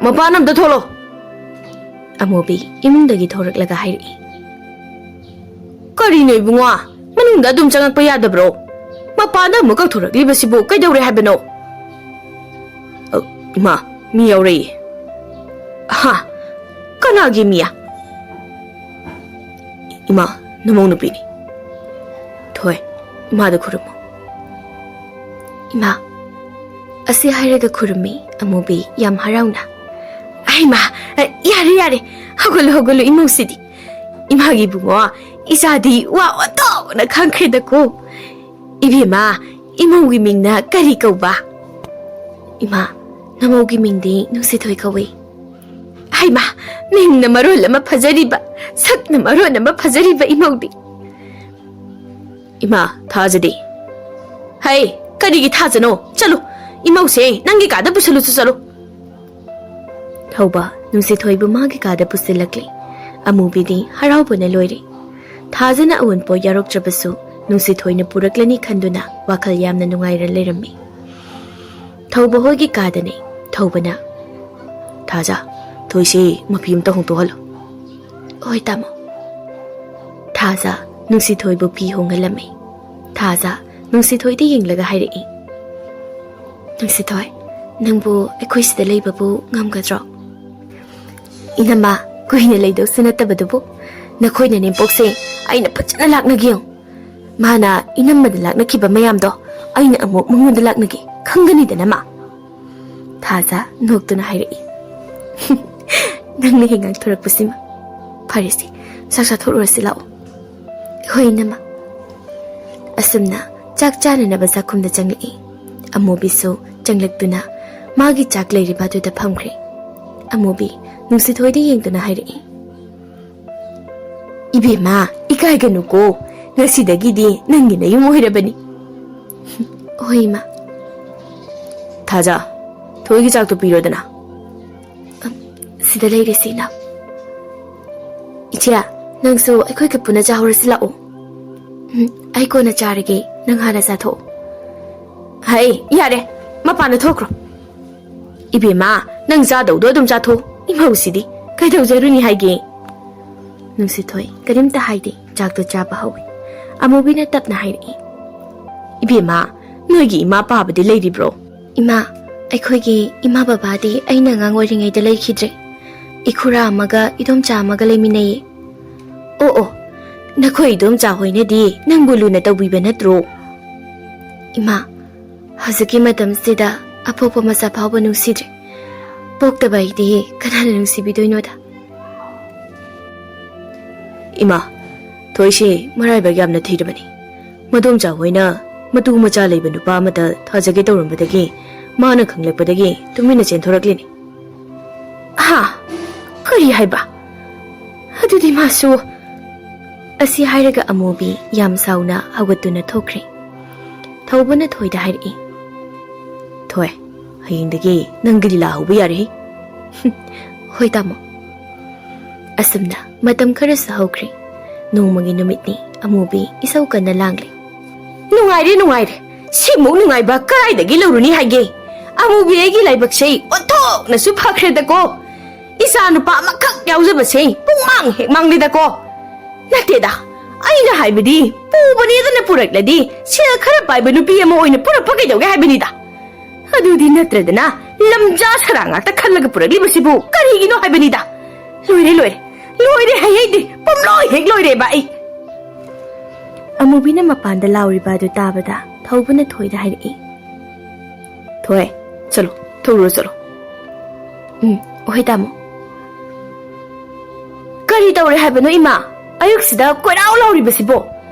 ꯃꯄꯥꯟ ꯑꯝꯇ ꯊꯣꯛꯂꯣ!" ꯑꯃꯨꯕꯤ ꯏꯃꯨꯡꯗꯒꯤ ꯊꯣꯔꯛꯂꯒ ꯍꯥꯏꯔꯛꯏ꯫ "ꯀꯔꯤꯅꯣ ꯏꯕꯨꯡꯉꯣ? ꯃꯅꯨꯡꯗ ꯑꯗꯨꯝ ꯆꯪꯉꯛꯄ ꯌꯥꯗꯕ꯭ꯔꯣ? ꯃꯄꯥꯟꯗ ꯑꯃꯨꯛ ꯀꯛꯊꯣꯔꯛꯂꯤꯕꯁꯤꯕꯨ ꯀꯩꯗꯧꯔꯦ ꯍꯥꯏꯕꯅꯣ?" "ꯑ, ꯏꯃꯥ, ꯃꯤ ꯌꯥꯎꯔꯛꯏ꯫" "ꯍꯥ? ꯀꯅꯥꯒꯤ ꯃꯤꯌꯥ?" "ꯏꯃꯥ, ꯅꯃꯧ ꯅꯨꯄꯤꯅꯤ꯫ ꯊꯣꯏ, ꯏꯃꯥꯗ ꯈꯨꯔꯨꯝꯃꯨ꯫" "ꯏꯃꯥ꯫" ꯑꯁꯤ ꯍꯥꯏꯔꯒ ꯈꯨꯔꯨꯝꯃꯤ ꯑꯃꯨꯕꯤ ꯌꯥꯝ ꯍꯔꯥꯎꯅ꯫ "ꯑꯩꯃꯥ, ꯌꯥꯔꯦ, ꯌꯥꯔꯦ, ꯍꯧꯒꯠꯂꯨ, ꯍꯧꯒꯠꯂꯨ, ꯏꯃꯧꯁꯤꯗꯤ꯫ ꯏꯃꯥꯒꯤ ꯏꯕꯨꯡꯉꯣ, ꯏꯆꯥꯗꯤ ꯋꯥ ꯑꯣꯟꯊꯣꯛꯅ ꯈꯪꯈ꯭ꯔꯦꯗꯀꯣ꯫ ꯏꯕꯦꯝꯃ, ꯏꯃꯧꯒꯤ ꯃꯤꯡꯅ ꯀꯔꯤ ꯀꯧꯕ?" "ꯏꯃꯥ, ꯅꯃꯧꯒꯤ ꯃꯤꯡꯗꯤ ꯅꯨꯡꯁꯤꯊꯣꯏ ꯀꯧꯏ꯫" "ꯍꯩꯃꯥ, ꯃꯤꯡꯅ ꯃꯔꯣꯜ ꯑꯃ ꯐꯖꯔꯤꯕ, ꯁꯛꯅ ꯃꯔꯣꯜ ꯑꯃ ꯐꯖꯔꯤꯕ ꯏꯃꯧꯗꯤ꯫" "ꯏꯃꯥ, ꯊꯥꯖꯗꯦ꯫" "ꯍꯩ, ꯀꯔꯤꯒꯤ ꯊꯥꯖꯅꯣ? ꯆꯠꯂꯨ, ꯏꯃꯧꯁꯦ ꯅꯪꯒꯤ ꯀꯥꯗ ꯄꯨꯁꯜꯂꯨꯁꯨ ꯆꯠꯂꯨ꯫" ꯊꯧꯕ ꯅꯨꯡꯁꯤꯊꯣꯏꯕꯨ ꯃꯥꯒꯤ ꯀꯥꯗ ꯄꯨꯁꯤꯜꯂꯛꯂꯦ꯫ ꯑꯃꯨꯕꯤꯗꯤ ꯍꯔꯥꯎꯕꯅ ꯂꯣꯏꯔꯦ꯫ ꯊꯥꯖꯅ ꯑꯎꯟꯄꯣꯠ ꯌꯥꯎꯔꯛꯇ꯭ꯔꯕꯁꯨ ꯅꯨꯡꯁꯤꯊꯣꯏꯅ ꯄꯨꯔꯛꯂꯅꯤ ꯈꯟꯗꯨꯅ ꯋꯥꯈꯜ ꯌꯥꯝꯅ ꯅꯨꯡꯉꯥꯏꯔ ꯂꯩꯔꯝꯃꯤ꯫ ꯊꯧꯕ ꯍꯣꯏꯒꯤ ꯀꯥꯗꯅꯤ꯫ ꯊꯧꯕꯅ, "ꯊꯥꯖ, ꯊꯣꯏꯁꯤ ꯃꯐꯤ ꯑꯝꯇ ꯍꯣꯡꯗꯣꯛꯍꯜꯂꯨ꯫" "ꯍꯣꯏ, ꯇꯥꯃꯣ꯫" ꯊꯥꯖ ꯅꯨꯡꯁꯤꯊꯣꯏꯕꯨ ꯐꯤ ꯍꯣꯡꯍꯜꯂꯝꯃꯤ꯫ ꯊꯥꯖ ꯅꯨꯡꯁꯤꯊꯣꯏꯗ ꯌꯦꯡꯂꯒ ꯍꯥꯏꯔꯛꯏ, "ꯅꯨꯡꯁꯤꯊꯣꯏ, ꯅꯪꯕꯨ ꯑꯩꯈꯣꯏ ꯁꯤꯗ ꯂꯩꯕꯕꯨ ꯉꯝꯒꯗ꯭ꯔꯣ?" "ꯏꯅꯝꯃ, ꯀꯨꯏꯅ ꯂꯩꯗꯧꯁꯨ ꯅꯠꯇꯕꯗꯨꯕꯨ, ꯅꯈꯣꯏ ꯅꯅꯦꯝꯄꯣꯛꯁꯦ ꯑꯩꯅ ꯐꯖꯅ ꯂꯥꯛꯅꯒꯦ ꯌꯦꯡꯉꯨ꯫ ꯃꯥꯅ ꯏꯅꯝꯃꯗ ꯂꯥꯛꯅꯈꯤꯕ ꯃꯌꯥꯝꯗꯣ ꯑꯩꯅ ꯑꯃꯨꯛ ꯃꯉꯣꯟꯗ ꯂꯥꯛꯅꯒꯦ, ꯈꯪꯒꯅꯤꯗꯅ ꯃꯥ?" ꯊꯥꯖ ꯅꯣꯛꯇꯨꯅ ꯍꯥꯏꯔꯛꯏ, "ꯅꯪꯅ ꯍꯦꯛ ꯉꯥꯡꯊꯣꯔꯛꯄꯁꯤꯃ꯫ ꯐꯔꯦꯁꯦ, ꯆꯥꯛ ꯆꯥꯊꯣꯛꯂꯨꯔꯁꯤ ꯂꯥꯛꯑꯣ꯫ ꯍꯣꯏ, ꯏꯅꯝꯃ꯫ ꯑꯁꯨꯝꯅ ꯆꯥꯛ ꯆꯥꯅꯅꯕ ꯆꯥꯛꯈꯨꯝꯗ ꯆꯪꯂꯛꯏ꯫ ꯑꯃꯨꯕꯤꯁꯨ ꯆꯪꯂꯛꯇꯨꯅ ꯃꯥꯒꯤ ꯆꯥꯛ ꯂꯩꯔꯤꯕ ꯑꯗꯨꯗ ꯐꯝꯈ꯭ꯔꯦ꯫ ꯑꯃꯨꯕꯤ ꯅꯨꯡꯁꯤꯊꯣꯏꯗ ꯌꯦꯡꯗꯨꯅ ꯍꯥꯏꯔꯛꯏ, "ꯏꯕꯦꯝꯃ, ꯏꯀꯥꯏꯒꯅꯨꯀꯣ, ꯉꯁꯤꯗꯒꯤꯗꯤ ꯅꯪꯒꯤ ꯅꯌꯨꯝ ꯑꯣꯏꯔꯕꯅꯤ꯫" "ꯍꯣꯏ, ꯏꯃꯥ꯫" "ꯊꯥꯖ, ꯊꯣꯏꯒꯤ ꯆꯥꯛꯇꯣ ꯄꯤꯔꯣꯗꯅ꯫" "ꯁꯤꯗ ꯂꯩꯔꯦ, ꯁꯤꯅ꯫" "ꯏꯆꯦ, ꯅꯪꯁꯨ ꯑꯩꯈꯣꯏꯒ ꯄꯨꯟꯅ ꯆꯥꯍꯧꯔꯁꯤ ꯂꯥꯛꯑꯣ꯫" "ꯎꯝ, ꯑꯩ ꯀꯣꯟꯅ ꯆꯥꯔꯒꯦ, ꯅꯪ ꯍꯥꯟꯅ ꯆꯥꯊꯣꯛꯑꯣ꯫" "ꯍꯩ, ꯌꯥꯔꯦ, ꯃꯄꯥꯟꯗ ꯊꯣꯛꯈ꯭ꯔꯣ꯫" "ꯏꯕꯦꯝꯃ, ꯅꯪ ꯆꯥꯗꯧꯗꯣ ꯑꯗꯨꯝ ꯆꯥꯊꯣꯛꯑꯣ, ꯏꯃꯧꯁꯤꯗꯤ ꯀꯩꯗꯧꯖꯔꯨꯅꯤ ꯍꯥꯏꯒꯦ?" ꯅꯨꯡꯁꯤꯊꯣꯏ ꯀꯔꯤꯝꯇ ꯍꯥꯏꯗꯦ, ꯆꯥꯛꯇꯣ ꯆꯥꯕ ꯍꯧꯏ꯫ ꯑꯃꯨꯕꯤꯅ ꯇꯞꯅ ꯍꯥꯏꯔꯛꯏ, "ꯏꯕꯦꯝꯃ, ꯅꯣꯏꯒꯤ ꯏꯃꯥ ꯄꯥꯕꯗꯤ ꯂꯩꯔꯤꯕ꯭ꯔꯣ?" "ꯏꯃꯥ, ꯑꯩꯈꯣꯏꯒꯤ ꯏꯃꯥ ꯕꯕꯥꯗꯤ ꯑꯩꯅ ꯑꯉꯥꯡ ꯑꯣꯏꯔꯤꯉꯩꯗ ꯂꯩꯈꯤꯗ꯭ꯔꯦ꯫ ꯏꯈꯨꯔꯥ ꯑꯃꯒ ꯏꯗꯣꯝꯆꯥ ꯑꯃꯒ ꯂꯩꯃꯤꯟꯅꯩꯌꯦ꯫" "ꯑꯣ ꯑꯣ, ꯅꯈꯣꯏ ꯏꯗꯣꯝꯆꯥ ꯍꯣꯏꯅꯗꯤ ꯅꯪꯕꯨ ꯂꯨꯅ ꯇꯧꯕꯤꯕ ꯅꯠꯇ꯭ꯔꯣ?" "ꯏꯃꯥ, ꯍꯧꯖꯤꯛꯀꯤ ꯃꯇꯝꯁꯤꯗ ꯑꯄꯣꯛꯄ ꯃꯆꯥ ꯐꯥꯎꯕ ꯅꯨꯡꯁꯤꯗ꯭ꯔꯦ꯫ ꯄꯣꯛꯇꯕ ꯑꯩꯗꯤ ꯀꯅꯥꯅ ꯅꯨꯡꯁꯤꯕꯤꯗꯣꯏꯅꯣꯗ?" "ꯏꯃꯥ, ꯊꯣꯏꯁꯦ ꯃꯔꯥꯏꯕꯛ ꯌꯥꯝꯅ ꯊꯤꯔꯕꯅꯤ꯫ ꯃꯗꯣꯝꯆꯥ ꯍꯣꯏꯅ ꯃꯇꯨ ꯃꯆꯥ ꯂꯩꯕ ꯅꯨꯄꯥ ꯑꯃꯗ ꯊꯥꯖꯒꯦ ꯇꯧꯔꯝꯕꯗꯒꯤ ꯃꯥꯅ ꯈꯪꯂꯛꯄꯗꯒꯤ ꯇꯨꯃꯤꯟꯅ ꯆꯦꯟꯊꯣꯔꯛꯂꯤꯅꯤ꯫" "ꯍꯥ? ꯀꯔꯤ ꯍꯥꯏꯕ? ꯑꯗꯨꯗꯤ ꯃꯥꯁꯨ?" ꯑꯁꯤ ꯍꯥꯏꯔꯒ ꯑꯃꯨꯕꯤ ꯌꯥꯝ ꯁꯥꯎꯅ ꯍꯧꯒꯠꯇꯨꯅ ꯊꯣꯛꯈ꯭ꯔꯦ꯫ ꯊꯧꯕꯅ ꯊꯣꯏꯗ ꯍꯥꯏꯔꯛꯏ, "ꯊꯣꯏ, ꯍꯌꯦꯡꯗꯒꯤ ꯅꯪꯒꯤ ꯂꯤꯂꯥ ꯍꯧꯕ ꯌꯥꯔꯦ꯫" "ꯍꯣꯏ, ꯇꯥꯃꯣ꯫" ꯑꯁꯨꯝꯅ ꯃꯇꯝ ꯈꯔꯁꯨ ꯍꯧꯈ꯭ꯔꯦ꯫ ꯅꯣꯡꯃꯒꯤ ꯅꯨꯃꯤꯠꯅꯤ꯫ ꯑꯃꯨꯕꯤ ꯏꯁꯧ ꯀꯟꯅ ꯂꯥꯡꯂꯦ꯫ "ꯅꯨꯡꯉꯥꯏꯔꯦ, ꯅꯨꯡꯉꯥꯏꯔꯦ꯫ ꯁꯤꯃꯨꯛ ꯅꯨꯡꯉꯥꯏꯕ ꯀꯗꯥꯏꯗꯒꯤ ꯂꯧꯔꯨꯅꯤ ꯍꯥꯏꯒꯦ? ꯑꯃꯨꯕꯤ ꯑꯩꯒꯤ ꯂꯥꯏꯕꯛꯁꯦ ꯑꯣꯟꯊꯣꯛꯅꯁꯨ ꯐꯈ꯭ꯔꯦꯗꯀꯣ꯫ ꯏꯆꯥ ꯅꯨꯄꯥ ꯑꯃꯈꯛ ꯌꯥꯎꯖꯕꯁꯦ ꯄꯨꯡꯃꯥꯡ ꯍꯦꯛ ꯃꯥꯡꯂꯦꯗꯀꯣ꯫ ꯅꯠꯇꯦꯗ, ꯑꯩꯅ ꯍꯥꯏꯕꯗꯤ ꯄꯨꯕꯅꯦꯗꯅ ꯄꯨꯔꯛꯂꯗꯤ ꯁꯦꯜ ꯈꯔ ꯄꯥꯏꯕ ꯅꯨꯄꯤ ꯑꯃ ꯑꯣꯏꯅ ꯄꯨꯔꯛꯄ ꯀꯩꯗꯧꯒꯦ ꯍꯥꯏꯕꯅꯤꯗ꯫ ꯑꯗꯨꯗꯤ ꯅꯠꯇ꯭ꯔꯗꯅ ꯂꯝꯖꯥ ꯁꯔꯥ ꯉꯥꯛꯇ ꯈꯜꯂꯒ ꯄꯨꯔꯛꯂꯤꯕꯁꯤꯕꯨ ꯀꯔꯤꯒꯤꯅꯣ ꯍꯥꯏꯕꯅꯤꯗ꯫ ꯂꯣꯏꯔꯦ, ꯂꯣꯏꯔꯦ, ꯂꯣꯏꯔꯦ, ꯍꯩ ꯍꯩꯗꯤ ꯄꯨꯝꯂꯣꯏ ꯍꯦꯛ ꯂꯣꯏꯔꯦꯕ ꯑꯩ꯫" ꯑꯃꯨꯕꯤꯅ ꯃꯄꯥꯟꯗ ꯂꯥꯎꯔꯤꯕ ꯑꯗꯨ ꯇꯥꯕꯗ ꯊꯧꯕꯅ ꯊꯣꯏꯗ ꯍꯥꯏꯔꯛꯏ, "ꯊꯣꯏ, ꯆꯠꯂꯣ, ꯊꯣꯛꯂꯨꯔꯣ, ꯆꯠꯂꯣ꯫" "ꯎꯝ, ꯍꯣꯏ, ꯇꯥꯃꯣ꯫" ꯀꯔꯤ ꯇꯧꯔꯦ ꯍꯥꯏꯕꯅꯣ, ꯏꯃꯥ? ꯑꯌꯨꯛꯁꯤꯗ ꯀꯣꯏꯔꯥꯎ ꯂꯥꯎꯔꯤꯕꯁꯤꯕꯣ?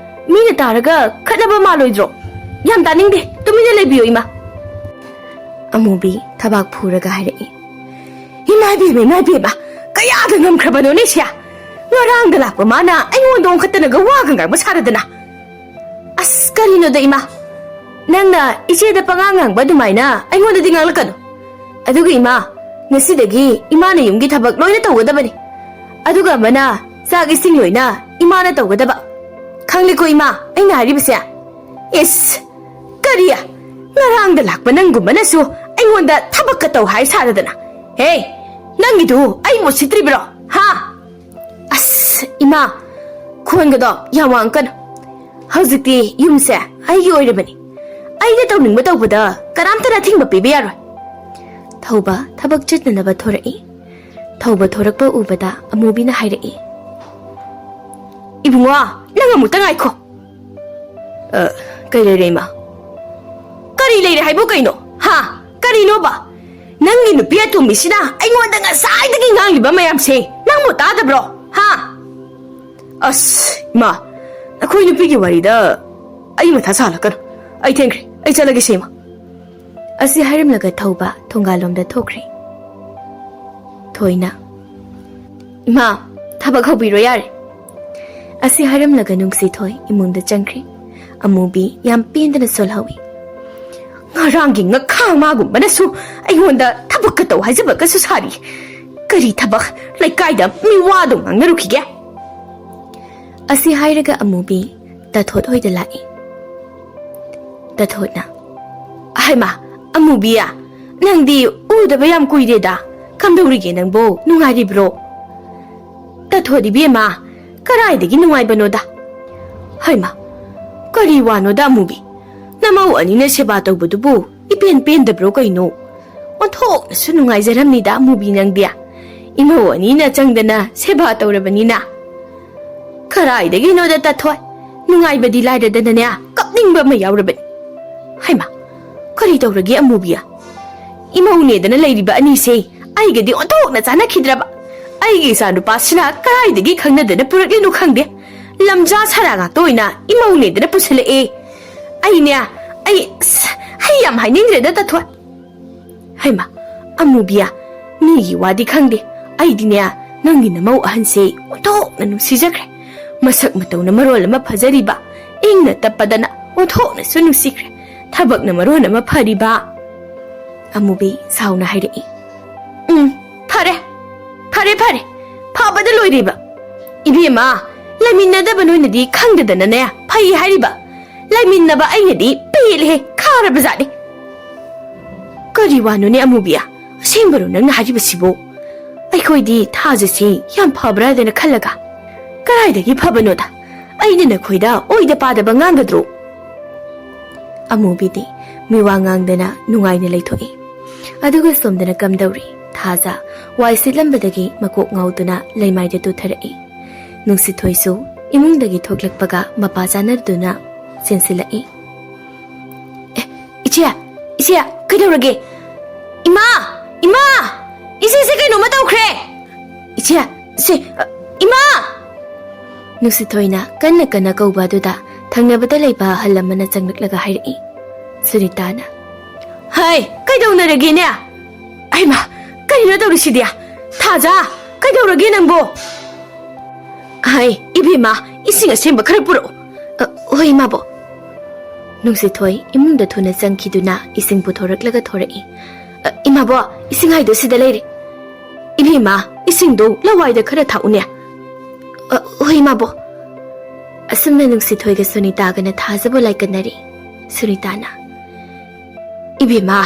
ꯃꯤꯅ ꯇꯥꯔꯒ ꯈꯠꯅꯕ ꯃꯥꯜꯂꯣꯏꯗ꯭ꯔꯣ? ꯌꯥꯝ ꯇꯥꯅꯤꯡꯗꯦ, ꯇꯨꯃꯤꯟꯅ ꯂꯩꯕꯤꯌꯨ, ꯏꯃꯥ꯫ ꯑꯃꯨꯕꯤ ꯊꯕꯥꯛ ꯐꯨꯔꯒ ꯍꯥꯏꯔꯛꯏ, "ꯏꯃꯥ ꯏꯕꯦꯝꯃ, ꯏꯃꯥ ꯏꯕꯦꯝꯃ, ꯀꯌꯥꯗ ꯉꯝꯈ꯭ꯔꯕꯅꯣꯅꯦ ꯁꯦ? ꯉꯔꯥꯡꯗ ꯂꯥꯛꯄ ꯃꯥꯅ ꯑꯩꯉꯣꯟꯗ ꯑꯣꯟꯈꯠꯇꯅꯒ ꯋꯥꯒ ꯉꯥꯡꯕ ꯁꯥꯔꯗꯅ꯫ ꯑꯁ, ꯀꯔꯤꯅꯣꯗ, ꯏꯃꯥ? ꯅꯪꯅ ꯏꯆꯦꯗ ꯄꯉꯥꯡ ꯉꯥꯡꯕ ꯑꯗꯨꯃꯥꯏꯅ ꯑꯩꯉꯣꯟꯗꯗꯤ ꯉꯥꯡꯂꯛꯀꯅꯨ꯫ ꯑꯗꯨꯒ ꯏꯃꯥ, ꯉꯁꯤꯗꯒꯤ ꯏꯃꯥꯅ ꯌꯨꯝꯒꯤ ꯊꯕꯛ ꯂꯣꯏꯅ ꯇꯧꯒꯗꯕꯅꯤ꯫ ꯑꯗꯨꯒ ꯑꯃꯅ ꯆꯥꯛ ꯏꯁꯤꯡ ꯂꯣꯏꯅ ꯏꯃꯥꯅ ꯇꯧꯒꯗꯕ꯫ ꯈꯪꯂꯦꯀꯣ, ꯏꯃꯥ, ꯑꯩꯅ ꯍꯥꯏꯔꯤꯕꯁꯦ?" "ꯏꯁ, ꯀꯔꯤ? ꯉꯔꯥꯡꯗ ꯂꯥꯛꯄ ꯅꯪꯒꯨꯝꯕꯅꯁꯨ ꯑꯩꯉꯣꯟꯗ ꯊꯕꯛꯀ ꯇꯧ ꯍꯥꯏ ꯁꯥꯔꯗꯅ꯫ ꯍꯦ, ꯅꯪꯒꯤꯗꯨ ꯑꯩ ꯎꯁꯤꯠꯇ꯭ꯔꯤꯕ꯭ꯔꯣ? ꯍꯥ?" "ꯑꯁ, ꯏꯃꯥ, ꯈꯣꯟꯒꯗꯣ ꯌꯥꯝ ꯋꯥꯡꯀꯅꯨ꯫ ꯍꯧꯖꯤꯛꯇꯤ ꯌꯨꯝꯁꯦ ꯑꯩꯒꯤ ꯑꯣꯏꯔꯕꯅꯤ꯫ ꯑꯩꯅ ꯇꯧꯅꯤꯡꯕ ꯇꯧꯕꯗ ꯀꯅꯥꯝꯇꯅ ꯑꯊꯤꯡꯕ ꯄꯤꯕ ꯌꯥꯔꯣꯏ꯫" ꯊꯧꯕ ꯊꯕꯛ ꯆꯠꯅꯅꯕ ꯊꯣꯔꯛꯏ꯫ ꯊꯧꯕ ꯊꯣꯔꯛꯄ ꯎꯕꯗ ꯑꯃꯨꯕꯤꯅ ꯍꯥꯏꯔꯛꯏ, "ꯏꯕꯨꯡꯉꯣ, ꯅꯪ ꯑꯃꯨꯛꯇ ꯉꯥꯏꯈꯣ꯫" "ꯑ, ꯀꯩ ꯂꯩꯔꯦ, ꯏꯃꯥ?" "ꯀꯔꯤ ꯂꯩꯔꯦ ꯍꯥꯏꯕꯨ ꯀꯩꯅꯣ? ꯍꯥ? ꯀꯔꯤꯅꯣꯕ? ꯅꯪꯒꯤ ꯅꯨꯄꯤ ꯑꯇꯣꯝꯕꯤꯁꯤꯅ ꯑꯩꯉꯣꯟꯗ ꯉꯁꯥꯏꯗꯒꯤ ꯉꯥꯡꯂꯤꯕ ꯃꯌꯥꯝꯁꯦ ꯅꯪꯕꯨ ꯇꯥꯗꯕ꯭ꯔꯣ? ꯍꯥ?" "ꯑꯁ, ꯏꯃꯥ, ꯑꯩꯈꯣꯏ ꯅꯨꯄꯤꯒꯤ ꯋꯥꯔꯤꯗ ꯑꯩ ꯃꯊꯥ ꯁꯥꯍꯜꯂꯛꯀꯅꯨ꯫ ꯑꯩ ꯊꯦꯡꯈ꯭ꯔꯦ, ꯑꯩ ꯆꯠꯂꯒꯦ ꯁꯦ, ꯏꯃꯥ꯫" ꯑꯁꯤ ꯍꯥꯏꯔꯝꯂꯒ ꯊꯧꯕ ꯊꯣꯡꯒꯥꯜꯂꯣꯝꯗ ꯊꯣꯛꯈ꯭ꯔꯦ꯫ ꯊꯣꯏꯅ, "ꯏꯃꯥ, ꯊꯕꯛ ꯍꯧꯕꯤꯔꯣ ꯌꯥꯔꯦ꯫" ꯑꯁꯤ ꯍꯥꯏꯔꯝꯂꯒ ꯅꯨꯡꯁꯤꯊꯣꯏ ꯏꯃꯨꯡꯗ ꯆꯪꯈ꯭ꯔꯦ꯫ ꯑꯃꯨꯕꯤ ꯌꯥꯝ ꯄꯦꯟꯗꯅ ꯁꯣꯜꯍꯧꯏ꯫ "ꯉꯔꯥꯡꯒꯤ ꯉꯈꯥ ꯃꯥꯒꯨꯝꯕꯅꯁꯨ ꯑꯩꯉꯣꯟꯗ ꯊꯕꯛꯀ ꯇꯧ ꯍꯥꯏꯖꯕꯒꯁꯨ ꯁꯥꯔꯤ꯫ ꯀꯔꯤ ꯊꯕꯛ? ꯂꯩꯀꯥꯏꯗ ꯃꯤꯋꯥꯗꯣ ꯉꯥꯡꯅꯔꯨꯈꯤꯒꯦ꯫" ꯑꯁꯤ ꯍꯥꯏꯔꯒ ꯑꯃꯨꯕꯤ ꯇꯥꯊꯣꯠ ꯍꯣꯏꯗ ꯂꯥꯛꯏ꯫ ꯇꯥꯊꯣꯠꯅ, "ꯍꯩꯃꯥ, ꯑꯃꯨꯕꯤ, ꯅꯪꯗꯤ ꯎꯗꯕ ꯌꯥꯝ ꯀꯨꯏꯔꯦꯗ꯫ ꯀꯝꯗꯧꯔꯤꯒꯦ ꯅꯪꯕꯣ? ꯅꯨꯡꯉꯥꯏꯔꯤꯕ꯭ꯔꯣ?" "ꯇꯥꯊꯣꯠ ꯏꯕꯦꯝꯃ, ꯀꯔꯥꯏꯗꯒꯤ ꯅꯨꯡꯉꯥꯏꯕꯅꯣꯗ꯫ ꯍꯩꯃꯥ, ꯀꯔꯤ ꯋꯥꯅꯣꯗ ꯑꯃꯨꯕꯤ? ꯅꯃꯧ ꯑꯅꯤꯅ ꯁꯦꯕꯥ ꯇꯧꯕꯗꯨꯕꯨ ꯏꯄꯦꯟ ꯄꯦꯟꯗꯕ꯭ꯔꯣ ꯀꯩꯅꯣ? ꯑꯣꯟꯊꯣꯛꯅꯁꯨ ꯅꯨꯡꯉꯥꯏꯖꯔꯝꯅꯤꯗ ꯑꯃꯨꯕꯤ ꯅꯪꯗꯤ꯫ ꯏꯃꯧ ꯑꯅꯤꯅ ꯆꯪꯗꯅ ꯁꯦꯕꯥ ꯇꯧꯔꯕꯅꯤꯅ꯫" "ꯀꯔꯥꯏꯗꯒꯤꯅꯣꯗ ꯇꯥꯊꯣꯠ, ꯅꯨꯡꯉꯥꯏꯕꯗꯤ ꯂꯥꯏꯔꯗꯅꯅꯦ, ꯀꯞꯅꯤꯡꯕ ꯑꯃ ꯌꯥꯎꯔꯕꯅꯤ꯫ ꯍꯩꯃꯥ, ꯀꯔꯤ ꯇꯧꯔꯒꯦ ꯑꯃꯨꯕꯤ? ꯏꯃꯧꯅꯦꯗꯅ ꯂꯩꯔꯤꯕ ꯑꯅꯤꯁꯦ ꯑꯩꯒꯗꯤ ꯑꯣꯟꯊꯣꯛꯅ ꯆꯥꯟꯅꯈꯤꯗ꯭ꯔꯕ꯫ ꯑꯩꯒꯤ ꯏꯆꯥ ꯅꯨꯄꯥꯁꯤꯅ ꯀꯗꯥꯏꯗꯒꯤ ꯈꯪꯅꯗꯅ ꯄꯨꯔꯛꯂꯤꯅꯣ ꯈꯪꯗꯦ꯫ ꯂꯝꯖꯥ ꯁꯔꯥ ꯉꯥꯛꯇ ꯑꯣꯏꯅ ꯏꯃꯧꯅꯦꯗꯅ ꯄꯨꯁꯤꯜꯂꯛꯑꯦ꯫ ꯑꯩꯅꯦ, ꯑꯩ, ꯑꯁ, ꯑꯩ ꯌꯥꯝ ꯍꯥꯏꯅꯤꯡꯗ꯭ꯔꯦꯗ, ꯇꯥꯊꯣꯏ꯫ ꯍꯩꯃꯥ, ꯑꯃꯨꯕꯤꯌꯥ, ꯃꯤꯒꯤ ꯋꯥꯗꯤ ꯈꯪꯗꯦ꯫ ꯑꯩꯗꯤꯅꯦ, ꯅꯪꯒꯤ ꯅꯃꯧ ꯑꯍꯟꯁꯦ ꯑꯣꯟꯊꯣꯛꯅ ꯅꯨꯡꯁꯤꯖꯈ꯭ꯔꯦ꯫ ꯃꯁꯛ ꯃꯇꯧꯅ ꯃꯔꯣꯜ ꯑꯃ ꯐꯖꯔꯤꯕ, ꯏꯪꯅ ꯇꯞꯄꯗꯅ ꯑꯣꯟꯊꯣꯛꯅꯁꯨ ꯅꯨꯡꯁꯤꯈ꯭ꯔꯦ꯫ ꯊꯕꯛꯅ ꯃꯔꯣꯜ ꯑꯃ ꯐꯔꯤꯕ꯫ ꯑꯃꯨꯕꯤ ꯁꯥꯎꯅ ꯍꯥꯏꯔꯛꯏ꯫ "ꯎꯝ, ꯐꯔꯦ, ꯐꯔꯦ, ꯐꯔꯦ꯫ ꯐꯕꯗ ꯂꯣꯏꯔꯦꯕ꯫ ꯏꯕꯦꯝꯃ, ꯂꯩꯃꯤꯟꯅꯗꯕ ꯅꯣꯏꯅꯗꯤ ꯈꯪꯗꯗꯅꯅꯦ ꯐꯩ ꯍꯥꯏꯔꯤꯕ꯫ ꯂꯩꯃꯤꯟꯅꯕ ꯑꯩꯅꯗꯤ ꯄꯦꯜꯂꯦꯍꯦ, ꯈꯥꯔꯕ ꯖꯥꯠꯅꯤ꯫" "ꯀꯔꯤ ꯋꯥꯅꯣꯅꯦ ꯑꯃꯨꯕꯤ? ꯑꯁꯦꯡꯕꯔꯣ ꯅꯪꯅ ꯍꯥꯏꯔꯤꯕꯁꯤꯕꯣ? ꯑꯩꯈꯣꯏꯗꯤ ꯊꯥꯖꯁꯤ ꯌꯥꯝ ꯐꯕ꯭ꯔꯥꯗꯅ ꯈꯜꯂꯒ, ꯀꯗꯥꯏꯗꯒꯤ ꯐꯕꯅꯣꯗ? ꯑꯩꯅ ꯅꯈꯣꯏꯗ ꯑꯣꯏꯗ ꯄꯥꯗꯕ ꯉꯥꯡꯒꯗ꯭ꯔꯣ?" ꯑꯃꯨꯕꯤꯗꯤ ꯃꯤꯋꯥ ꯉꯥꯡꯗꯅ ꯅꯨꯡꯉꯥꯏꯅ ꯂꯩꯊꯣꯛꯏ꯫ ꯑꯗꯨꯒ ꯁꯣꯝꯗꯅ ꯀꯝꯗꯧꯔꯤ? ꯊꯥꯖ ꯋꯥꯏ ꯁꯤꯠꯂꯝꯕꯗꯒꯤ ꯃꯀꯣꯛ ꯉꯥꯎꯗꯨꯅ ꯂꯩꯃꯥꯏꯗ ꯇꯨꯊꯔꯛꯏ꯫ ꯅꯨꯡꯁꯤꯊꯣꯏꯁꯨ ꯏꯃꯨꯡꯗꯒꯤ ꯊꯣꯛꯂꯛꯄꯒ ꯃꯄꯥ ꯆꯥꯅꯗꯨꯅ ꯆꯦꯟꯁꯤꯜꯂꯛꯏ꯫ "ꯑꯦ, ꯏꯆꯦ, ꯏꯆꯦ, ꯀꯩꯗꯧꯔꯒꯦ? ꯏꯃꯥ! ꯏꯃꯥ! ꯏꯆꯦꯁꯦ ꯀꯩꯅꯣꯝꯃ ꯇꯧꯈ꯭ꯔꯦ! ꯏꯆꯦ, ꯁꯦ, ꯑ, ꯏꯃꯥ!" ꯅꯨꯡꯁꯤꯊꯣꯏꯅ ꯀꯟꯅ ꯀꯟꯅ ꯀꯧꯕ ꯑꯗꯨꯗ ꯊꯪꯅꯕꯗ ꯂꯩꯕ ꯑꯍꯜ ꯑꯃꯅ ꯆꯪꯂꯛꯂꯒ ꯍꯥꯏꯔꯛꯏ꯫ ꯁꯨꯅꯤꯇꯥꯅ, "ꯍꯩ, ꯀꯩꯗꯧꯅꯔꯒꯦꯅꯦ? ꯑꯩꯃ, ꯀꯔꯤꯅꯣ ꯇꯧꯔꯤꯁꯤꯗꯤ? ꯊꯥꯖ, ꯀꯩꯗꯧꯔꯒꯦ ꯅꯪꯕꯣ?" "ꯍꯩ, ꯏꯕꯦꯝꯃ, ꯏꯁꯤꯡ ꯑꯁꯦꯡꯕ ꯈꯔ ꯄꯨꯔꯛꯑꯣ꯫" "ꯑ, ꯍꯣꯏ, ꯏꯃꯥꯕꯣ꯫" ꯅꯨꯡꯁꯤꯊꯣꯏ ꯏꯃꯨꯡꯗ ꯊꯨꯅ ꯆꯪꯈꯤꯗꯨꯅ ꯏꯁꯤꯡ ꯄꯨꯊꯣꯔꯛꯂꯒ ꯊꯣꯔꯛꯏ꯫ "ꯑ, ꯏꯃꯥꯕꯣ, ꯏꯁꯤꯡ ꯍꯥꯏꯗꯣ ꯁꯤꯗ ꯂꯩꯔꯦ꯫ ꯏꯕꯦꯝꯃ, ꯏꯁꯤꯡꯗꯣ ꯂꯋꯥꯏꯗ ꯈꯔ ꯊꯥꯛꯎꯅꯦ꯫" "ꯑ, ꯍꯣꯏ, ꯏꯃꯥꯕꯣ꯫" ꯑꯁꯨꯝꯅ ꯅꯨꯡꯁꯤꯊꯣꯏꯒ ꯁꯨꯅꯤꯇꯥꯒꯅ ꯊꯥꯖꯕ ꯂꯥꯏꯀꯠꯅꯔꯤ꯫ ꯁꯨꯅꯤꯇꯥꯅ, "ꯏꯕꯦꯝꯃ,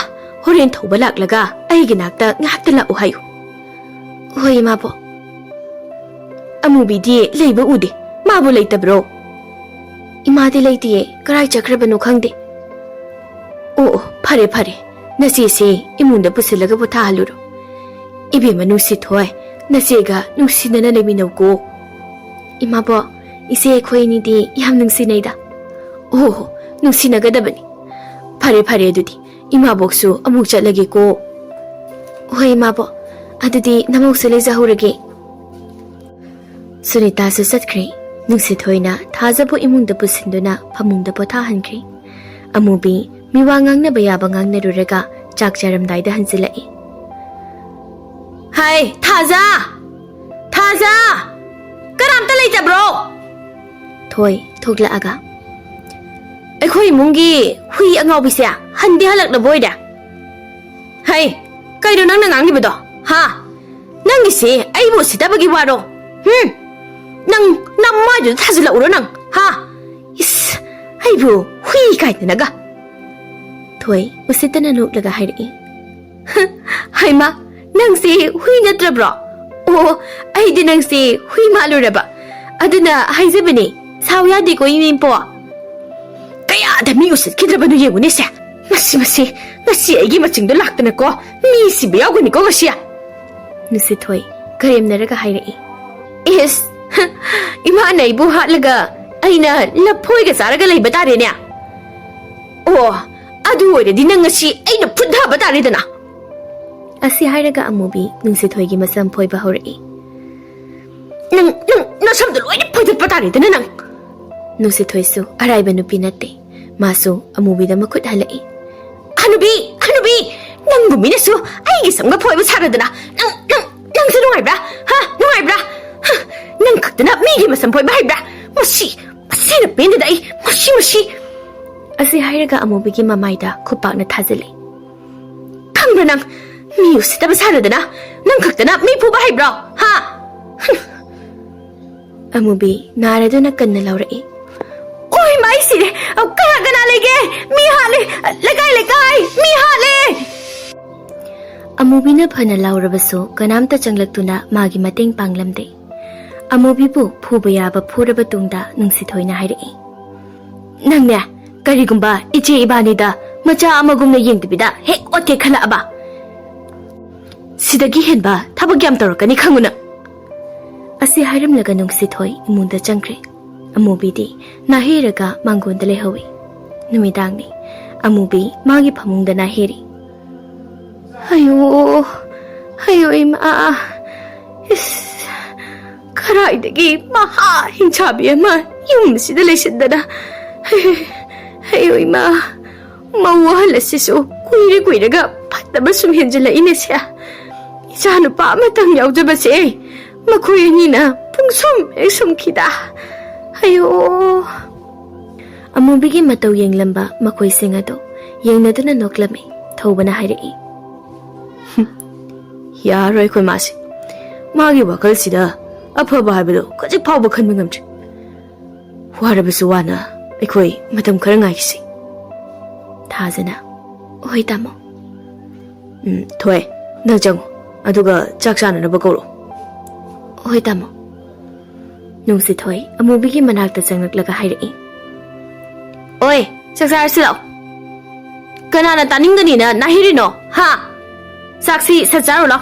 ꯍꯣꯔꯦꯟ ꯊꯧꯕ ꯂꯥꯛꯂꯒ ꯑꯩꯒꯤ ꯅꯥꯛꯇ ꯉꯥꯏꯍꯥꯛꯇ ꯂꯥꯛꯎ ꯍꯥꯏꯌꯨ꯫" "ꯍꯣꯏ, ꯏꯃꯥꯕꯣ꯫" "ꯑꯃꯨꯕꯤꯗꯤ ꯂꯩꯕ ꯎꯗꯦ, ꯃꯥꯕꯨ ꯂꯩꯇꯕ꯭ꯔꯣ?" "ꯏꯃꯥꯗꯤ ꯂꯩꯇꯤꯌꯦ, ꯀꯔꯥꯏ ꯆꯠꯈ꯭ꯔꯕꯅꯣ ꯈꯪꯗꯦ꯫" "ꯑꯣ, ꯑꯣ, ꯐꯔꯦ, ꯐꯔꯦ, ꯅꯆꯦꯁꯦ ꯏꯃꯨꯡꯗ ꯄꯨꯁꯤꯜꯂꯒ ꯄꯣꯊꯥꯍꯜꯂꯨꯔꯣ꯫ ꯏꯕꯦꯝꯃ ꯅꯨꯡꯁꯤꯊꯣꯏ, ꯅꯆꯦꯒ ꯅꯨꯡꯁꯤꯅꯅ ꯂꯩꯃꯤꯟꯅꯧꯀꯣ꯫" "ꯏꯃꯥꯕꯣ, ꯏꯆꯦ ꯑꯩꯈꯣꯏ ꯑꯅꯤꯗꯤ ꯌꯥꯝ ꯅꯨꯡꯁꯤꯅꯩꯗ꯫" "ꯑꯣ, ꯅꯨꯡꯁꯤꯅꯒꯗꯕꯅꯤ꯫ ꯐꯔꯦ, ꯐꯔꯦ, ꯑꯗꯨꯗꯤ ꯏꯃꯥꯕꯣꯛꯁꯨ ꯑꯃꯨꯛ ꯆꯠꯂꯒꯦꯀꯣ꯫" "ꯍꯣꯏ, ꯏꯃꯥꯕꯣꯛ, ꯑꯗꯨꯗꯤ ꯅꯃꯧꯁꯨ ꯂꯩꯖꯍꯧꯔꯒꯦ꯫" ꯁꯨꯅꯤꯇꯥꯁꯨ ꯆꯠꯈ꯭ꯔꯦ꯫ ꯅꯨꯡꯁꯤꯊꯣꯏꯅ ꯊꯥꯖꯕꯨ ꯏꯃꯨꯡꯗ ꯄꯨꯁꯤꯟꯗꯨꯅ ꯐꯃꯨꯡꯗ ꯄꯣꯊꯥꯍꯟꯈ꯭ꯔꯦ꯫ ꯑꯃꯨꯕꯤ ꯃꯤꯋꯥ ꯉꯥꯡꯅꯕ ꯌꯥꯕ ꯉꯥꯡꯅꯔꯨꯔꯒ ꯆꯥꯛ ꯆꯥꯔꯝꯗꯥꯏꯗ ꯍꯟꯖꯤꯜꯂꯛꯏ꯫ "ꯍꯥꯏ, ꯊꯥꯖ! ꯊꯥꯖ! ꯀꯅꯥꯝꯇ ꯂꯩꯇꯕ꯭ꯔꯣ?" ꯊꯣꯏ ꯊꯣꯛꯂꯛꯑꯒ, "ꯑꯩꯈꯣꯏ ꯏꯃꯨꯡꯒꯤ ꯍꯨꯏ ꯑꯉꯥꯎꯕꯤꯁꯦ ꯍꯟꯗꯤ ꯍꯜꯂꯛꯂꯕ ꯑꯣꯏꯔꯦ꯫ ꯍꯩ, ꯀꯩꯅꯣ ꯅꯪꯅ ꯉꯥꯡꯂꯤꯕꯗꯣ? ꯍꯥ? ꯅꯪꯒꯤꯁꯦ ꯑꯩꯕꯨ ꯎꯁꯤꯠꯇꯕꯒꯤ ꯋꯥꯔꯣ? ꯍꯨꯝ? ꯅꯪ ꯅꯃꯥꯏꯗꯨꯗ ꯊꯥꯖꯤꯜꯂꯛꯎꯔꯣ ꯅꯪ? ꯍꯥ? ꯏꯁ, ꯑꯩꯕꯨ ꯍꯨꯏ ꯀꯥꯏꯗꯅꯒ!" ꯊꯣꯏ ꯎꯁꯤꯠꯇꯅ ꯅꯣꯛꯂꯒ ꯍꯥꯏꯔꯛꯏ꯫ "ꯍꯩꯃꯥ, ꯅꯪꯁꯦ ꯍꯨꯏ ꯅꯠꯇ꯭ꯔꯕ꯭ꯔꯣ? ꯑꯣ, ꯑꯩꯗꯤ ꯅꯪꯁꯦ ꯍꯨꯏ ꯃꯥꯜꯂꯨꯔꯕ꯫ ꯑꯗꯨꯅ ꯍꯥꯏꯖꯕꯅꯦ, ꯁꯥꯎ ꯌꯥꯗꯦꯀꯣ, ꯏꯅꯦꯝꯄꯣ꯫ ꯀꯌꯥꯗ ꯃꯤ ꯎꯁꯤꯠꯈꯤꯗ꯭ꯔꯕꯅꯣ ꯌꯦꯡꯉꯨꯅꯦ ꯁꯦ꯫ ꯃꯁꯤ, ꯃꯁꯤ, ꯉꯁꯤ ꯑꯩꯒꯤ ꯃꯆꯤꯡꯗꯣ ꯂꯥꯛꯇꯅꯀꯣ, ꯃꯤ ꯁꯤꯕ ꯌꯥꯎꯒꯅꯤꯀꯣ ꯉꯁꯤ꯫" ꯅꯨꯡꯁꯤꯊꯣꯏ ꯀꯔꯦꯝꯅꯔꯒ ꯍꯥꯏꯔꯛꯏ꯫ "ꯏꯁ, ꯏꯃꯥꯅ ꯑꯩꯕꯨ ꯍꯥꯠꯂꯒ ꯑꯩꯅ ꯂꯐꯣꯏꯒ ꯆꯥꯔꯒ ꯂꯩꯕ ꯇꯥꯔꯦꯅꯦ꯫ ꯑꯣ, ꯑꯗꯨ ꯑꯣꯏꯔꯗꯤ ꯅꯪ ꯉꯁꯤ ꯑꯩꯅ ꯐꯨꯠꯊꯕ ꯇꯥꯔꯦꯗꯅ꯫" ꯑꯁꯤ ꯍꯥꯏꯔꯒ ꯑꯃꯨꯕꯤ ꯅꯨꯡꯁꯤꯊꯣꯏꯒꯤ ꯃꯁꯝ ꯐꯣꯏꯕ ꯍꯧꯔꯛꯏ꯫ "ꯅꯪ, ꯅꯪ ꯅꯁꯝꯗꯣ ꯂꯣꯏꯅ ꯐꯣꯏꯗꯠꯄ ꯇꯥꯔꯦꯗꯅ ꯅꯪ꯫" ꯅꯨꯡꯁꯤꯊꯣꯏꯁꯨ ꯑꯔꯥꯏꯕ ꯅꯨꯄꯤ ꯅꯠꯇꯦ꯫ ꯃꯥꯁꯨ ꯑꯃꯨꯕꯤꯗ ꯃꯈꯨꯠ ꯍꯜꯂꯛꯏ꯫ "ꯍꯅꯨꯕꯤ, ꯍꯅꯨꯕꯤ, ꯅꯪꯕꯨ ꯃꯤꯅꯁꯨ ꯑꯩꯒꯤ ꯁꯝꯒ ꯐꯣꯏꯕ ꯁꯥꯔꯗꯅ꯫ ꯅꯪ, ꯅꯪ, ꯅꯪꯁꯨ ꯅꯨꯡꯉꯥꯏꯕ꯭ꯔꯥ? ꯍꯥ? ꯅꯨꯡꯉꯥꯏꯕ꯭ꯔꯥ? ꯍꯥ? ꯅꯪ ꯈꯛꯇꯅ ꯃꯤꯒꯤ ꯃꯁꯝ ꯐꯣꯏꯕ ꯍꯩꯕ꯭ꯔꯥ? ꯃꯁꯤ, ꯃꯁꯤꯅ ꯄꯦꯟꯗꯦꯗ ꯑꯩ꯫ ꯃꯁꯤ, ꯃꯁꯤ꯫" ꯑꯁꯤ ꯍꯥꯏꯔꯒ ꯑꯃꯨꯕꯤꯒꯤ ꯃꯃꯥꯏꯗ ꯈꯨꯄꯥꯛꯅ ꯊꯥꯖꯤꯜꯂꯤ꯫ "ꯈꯪꯕ꯭ꯔꯥ ꯅꯪ? ꯃꯤ ꯎꯁꯤꯠꯇꯕ ꯁꯥꯔꯗꯅ ꯅꯪ ꯈꯛꯇꯅ ꯃꯤ ꯐꯨꯕ ꯍꯩꯕ꯭ꯔꯣ? ꯍꯥ?" ꯍꯨꯝ꯫ ꯑꯃꯨꯕꯤ ꯅꯥꯔꯗꯨꯅ ꯀꯟꯅ ꯂꯥꯎꯔꯛꯏ꯫ "ꯑꯣꯏ, ꯃꯥꯏ ꯁꯤꯔꯦ! ꯑꯧ, ꯀꯅꯥ ꯀꯅꯥ ꯂꯩꯒꯦ? ꯃꯤ ꯍꯥꯠꯂꯦ! ꯂꯩꯀꯥꯏ, ꯂꯩꯀꯥꯏ! ꯃꯤ ꯍꯥꯠꯂꯦ!" ꯑꯃꯨꯕꯤꯅ ꯐꯅ ꯂꯥꯎꯔꯕꯁꯨ ꯀꯅꯥꯝꯇ ꯆꯪꯂꯛꯇꯨꯅ ꯃꯥꯒꯤ ꯃꯇꯦꯡ ꯄꯥꯡꯂꯝꯗꯦ꯫ ꯑꯃꯨꯕꯤꯕꯨ ꯐꯨꯕ ꯌꯥꯕ ꯐꯨꯔꯕ ꯇꯨꯡꯗ ꯅꯨꯡꯁꯤꯊꯣꯏꯅ ꯍꯥꯏꯔꯛꯏ꯫ "ꯅꯪꯅꯦ, ꯀꯔꯤꯒꯨꯝꯕ ꯏꯆꯦ ꯏꯕꯥꯅꯤꯗ ꯃꯆꯥ ꯑꯃꯒꯨꯝꯅ ꯌꯦꯡꯗꯕꯤꯗ ꯍꯦꯛ ꯑꯣꯠꯀꯦ ꯈꯜꯂꯛꯑꯕ, ꯁꯤꯗꯒꯤ ꯍꯦꯟꯕ ꯊꯕꯛ ꯌꯥꯝ ꯇꯧꯔꯛꯀꯅꯤ ꯈꯪꯉꯨ ꯅꯪ꯫" ꯑꯁꯤ ꯍꯥꯏꯔꯝꯂꯒ ꯅꯨꯡꯁꯤꯊꯣꯏ ꯏꯃꯨꯡꯗ ꯆꯪꯈ꯭ꯔꯦ꯫ ꯑꯃꯨꯕꯤꯗꯤ ꯅꯥꯍꯦꯔꯒ ꯃꯥꯡꯒꯣꯟꯗ ꯂꯩꯍꯧꯏ꯫ ꯅꯨꯃꯤꯗꯥꯡꯅꯤ꯫ ꯑꯃꯨꯕꯤ ꯃꯥꯒꯤ ꯐꯃꯨꯡꯗ ꯅꯥꯍꯦꯔꯤ꯫ "ꯑꯌꯣ, ꯑꯌꯣ ꯏꯃꯥ, ꯏꯁ, ꯀꯗꯥꯏꯗꯒꯤ ꯃꯍꯥ ꯍꯤꯡꯁꯥꯕꯤ ꯑꯃ ꯌꯨꯝꯁꯤꯗ ꯂꯩꯁꯤꯟꯗꯅ? ꯍꯩ, ꯍꯩ, ꯏꯃꯥ, ꯃꯧ ꯑꯍꯜ ꯑꯁꯤꯁꯨ ꯀꯨꯏꯔ ꯀꯨꯏꯔꯒ ꯐꯠꯇꯕ ꯁꯨꯝ ꯍꯦꯟꯖꯤꯜꯂꯛꯏꯅꯦ ꯁꯦ꯫ ꯏꯆꯥ ꯅꯨꯄꯥ ꯑꯃꯇꯪ ꯌꯥꯎꯖꯕꯁꯦ ꯃꯈꯣꯏ ꯑꯅꯤꯅ ꯄꯨꯡꯁꯨꯝ ꯍꯦꯛ ꯁꯨꯝꯈꯤꯗ꯫ ꯑꯌꯣ꯫ ꯑꯃꯨꯕꯤꯒꯤ ꯃꯇꯧ ꯌꯦꯡꯂꯝꯕ ꯃꯈꯣꯏꯁꯤꯡ ꯑꯗꯨ ꯌꯦꯡꯅꯗꯨꯅ ꯅꯣꯛꯂꯝꯃꯤ꯫ ꯊꯧꯕꯅ ꯍꯥꯏꯔꯛꯏ, "ꯌꯥꯔꯣꯏ ꯑꯩꯈꯣꯏ ꯃꯥꯁꯦ꯫ ꯃꯥꯒꯤ ꯋꯥꯈꯜꯁꯤꯗ ꯑꯐꯕ ꯍꯥꯏꯕꯗꯣ ꯈꯖꯤꯛ ꯐꯥꯎꯕ ꯈꯟꯕ ꯉꯝꯗ꯭ꯔꯦ꯫ ꯋꯥꯔꯕꯁꯨ ꯋꯥꯅ ꯑꯩꯈꯣꯏ ꯃꯇꯝ ꯈꯔ ꯉꯥꯏꯈꯤꯁꯤ꯫" ꯊꯥꯖꯅ, "ꯍꯣꯏ ꯇꯥꯃꯣ꯫" "ꯎꯝ, ꯊꯣꯏ, ꯅꯪ ꯆꯪꯉꯣ꯫ ꯑꯗꯨꯒ ꯆꯥꯛ ꯆꯥꯅꯅꯕ ꯀꯧꯔꯣ꯫" "ꯍꯣꯏ ꯇꯥꯃꯣ꯫" ꯅꯨꯡꯁꯤꯊꯣꯏ ꯑꯃꯨꯕꯤꯒꯤ ꯃꯅꯥꯛꯇ ꯆꯪꯂꯛꯂꯒ ꯍꯥꯏꯔꯛꯏ, "ꯑꯣꯏ, ꯆꯥꯛ ꯆꯥꯔꯁꯤ ꯂꯥꯛꯑꯣ꯫ ꯀꯅꯥꯅ ꯇꯥꯅꯤꯡꯒꯅꯤꯅ ꯅꯥꯍꯤꯔꯤꯅꯣ, ꯍꯥ? ꯆꯥꯛꯁꯤ ꯁꯠ ꯆꯥꯔꯨ ꯂꯥꯎ꯫"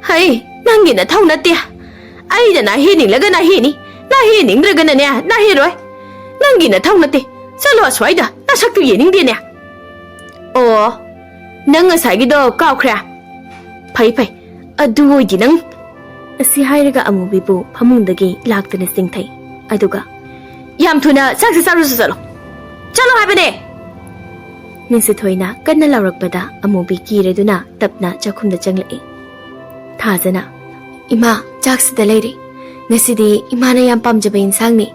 "ꯍꯩ, ꯅꯪꯒꯤ ꯅꯊꯧ ꯅꯠꯇꯦ꯫ ꯑꯩꯅ ꯅꯥꯍꯦꯅꯤꯡꯂꯒ ꯅꯥꯍꯦꯅꯤ, ꯅꯥꯍꯦꯅꯤꯡꯗ꯭ꯔꯒꯅꯅꯦ ꯅꯥꯍꯦꯔꯣꯏ꯫ ꯅꯪꯒꯤ ꯅꯊꯧ ꯅꯠꯇꯦ꯫ ꯆꯠꯂꯣ ꯑꯁ꯭ꯋꯥꯏꯗ, ꯅꯁꯛꯇꯨ ꯌꯦꯡꯅꯤꯡꯗꯦꯅꯦ꯫" "ꯑꯣ, ꯅꯪ ꯉꯁꯥꯏꯒꯤꯗꯣ ꯀꯥꯎꯈ꯭ꯔꯦ? ꯐꯩ, ꯐꯩ, ꯑꯗꯨ ꯑꯣꯏꯗꯤ ꯅꯪ꯫" ꯑꯁꯤ ꯍꯥꯏꯔꯒ ꯑꯃꯨꯕꯤꯕꯨ ꯐꯃꯨꯡꯗꯒꯤ ꯂꯥꯛꯇꯅ ꯆꯤꯡꯊꯩ꯫ ꯑꯗꯨꯒ, "ꯌꯥꯝ ꯊꯨꯅ ꯆꯥꯛꯁꯤ ꯆꯥꯔꯨꯁꯨ ꯆꯠꯂꯣ꯫ ꯆꯠꯂꯣ ꯍꯥꯏꯕꯅꯦ!" ꯅꯤꯡꯁꯤꯊꯣꯏꯅ ꯀꯟꯅ ꯂꯥꯎꯔꯛꯄꯗ ꯑꯃꯨꯕꯤ ꯀꯤꯔꯗꯨꯅ ꯇꯞꯅ ꯆꯥꯛꯈꯨꯝꯗ ꯆꯪꯂꯛꯏ꯫ ꯊꯥꯖꯅ, "ꯏꯃꯥ, ꯆꯥꯛꯁꯤꯗ ꯂꯩꯔꯦ꯫ ꯉꯁꯤꯗꯤ ꯏꯃꯥꯅ ꯌꯥꯝ ꯄꯥꯝꯖꯕ ꯏꯟꯁꯥꯡꯅꯤ꯫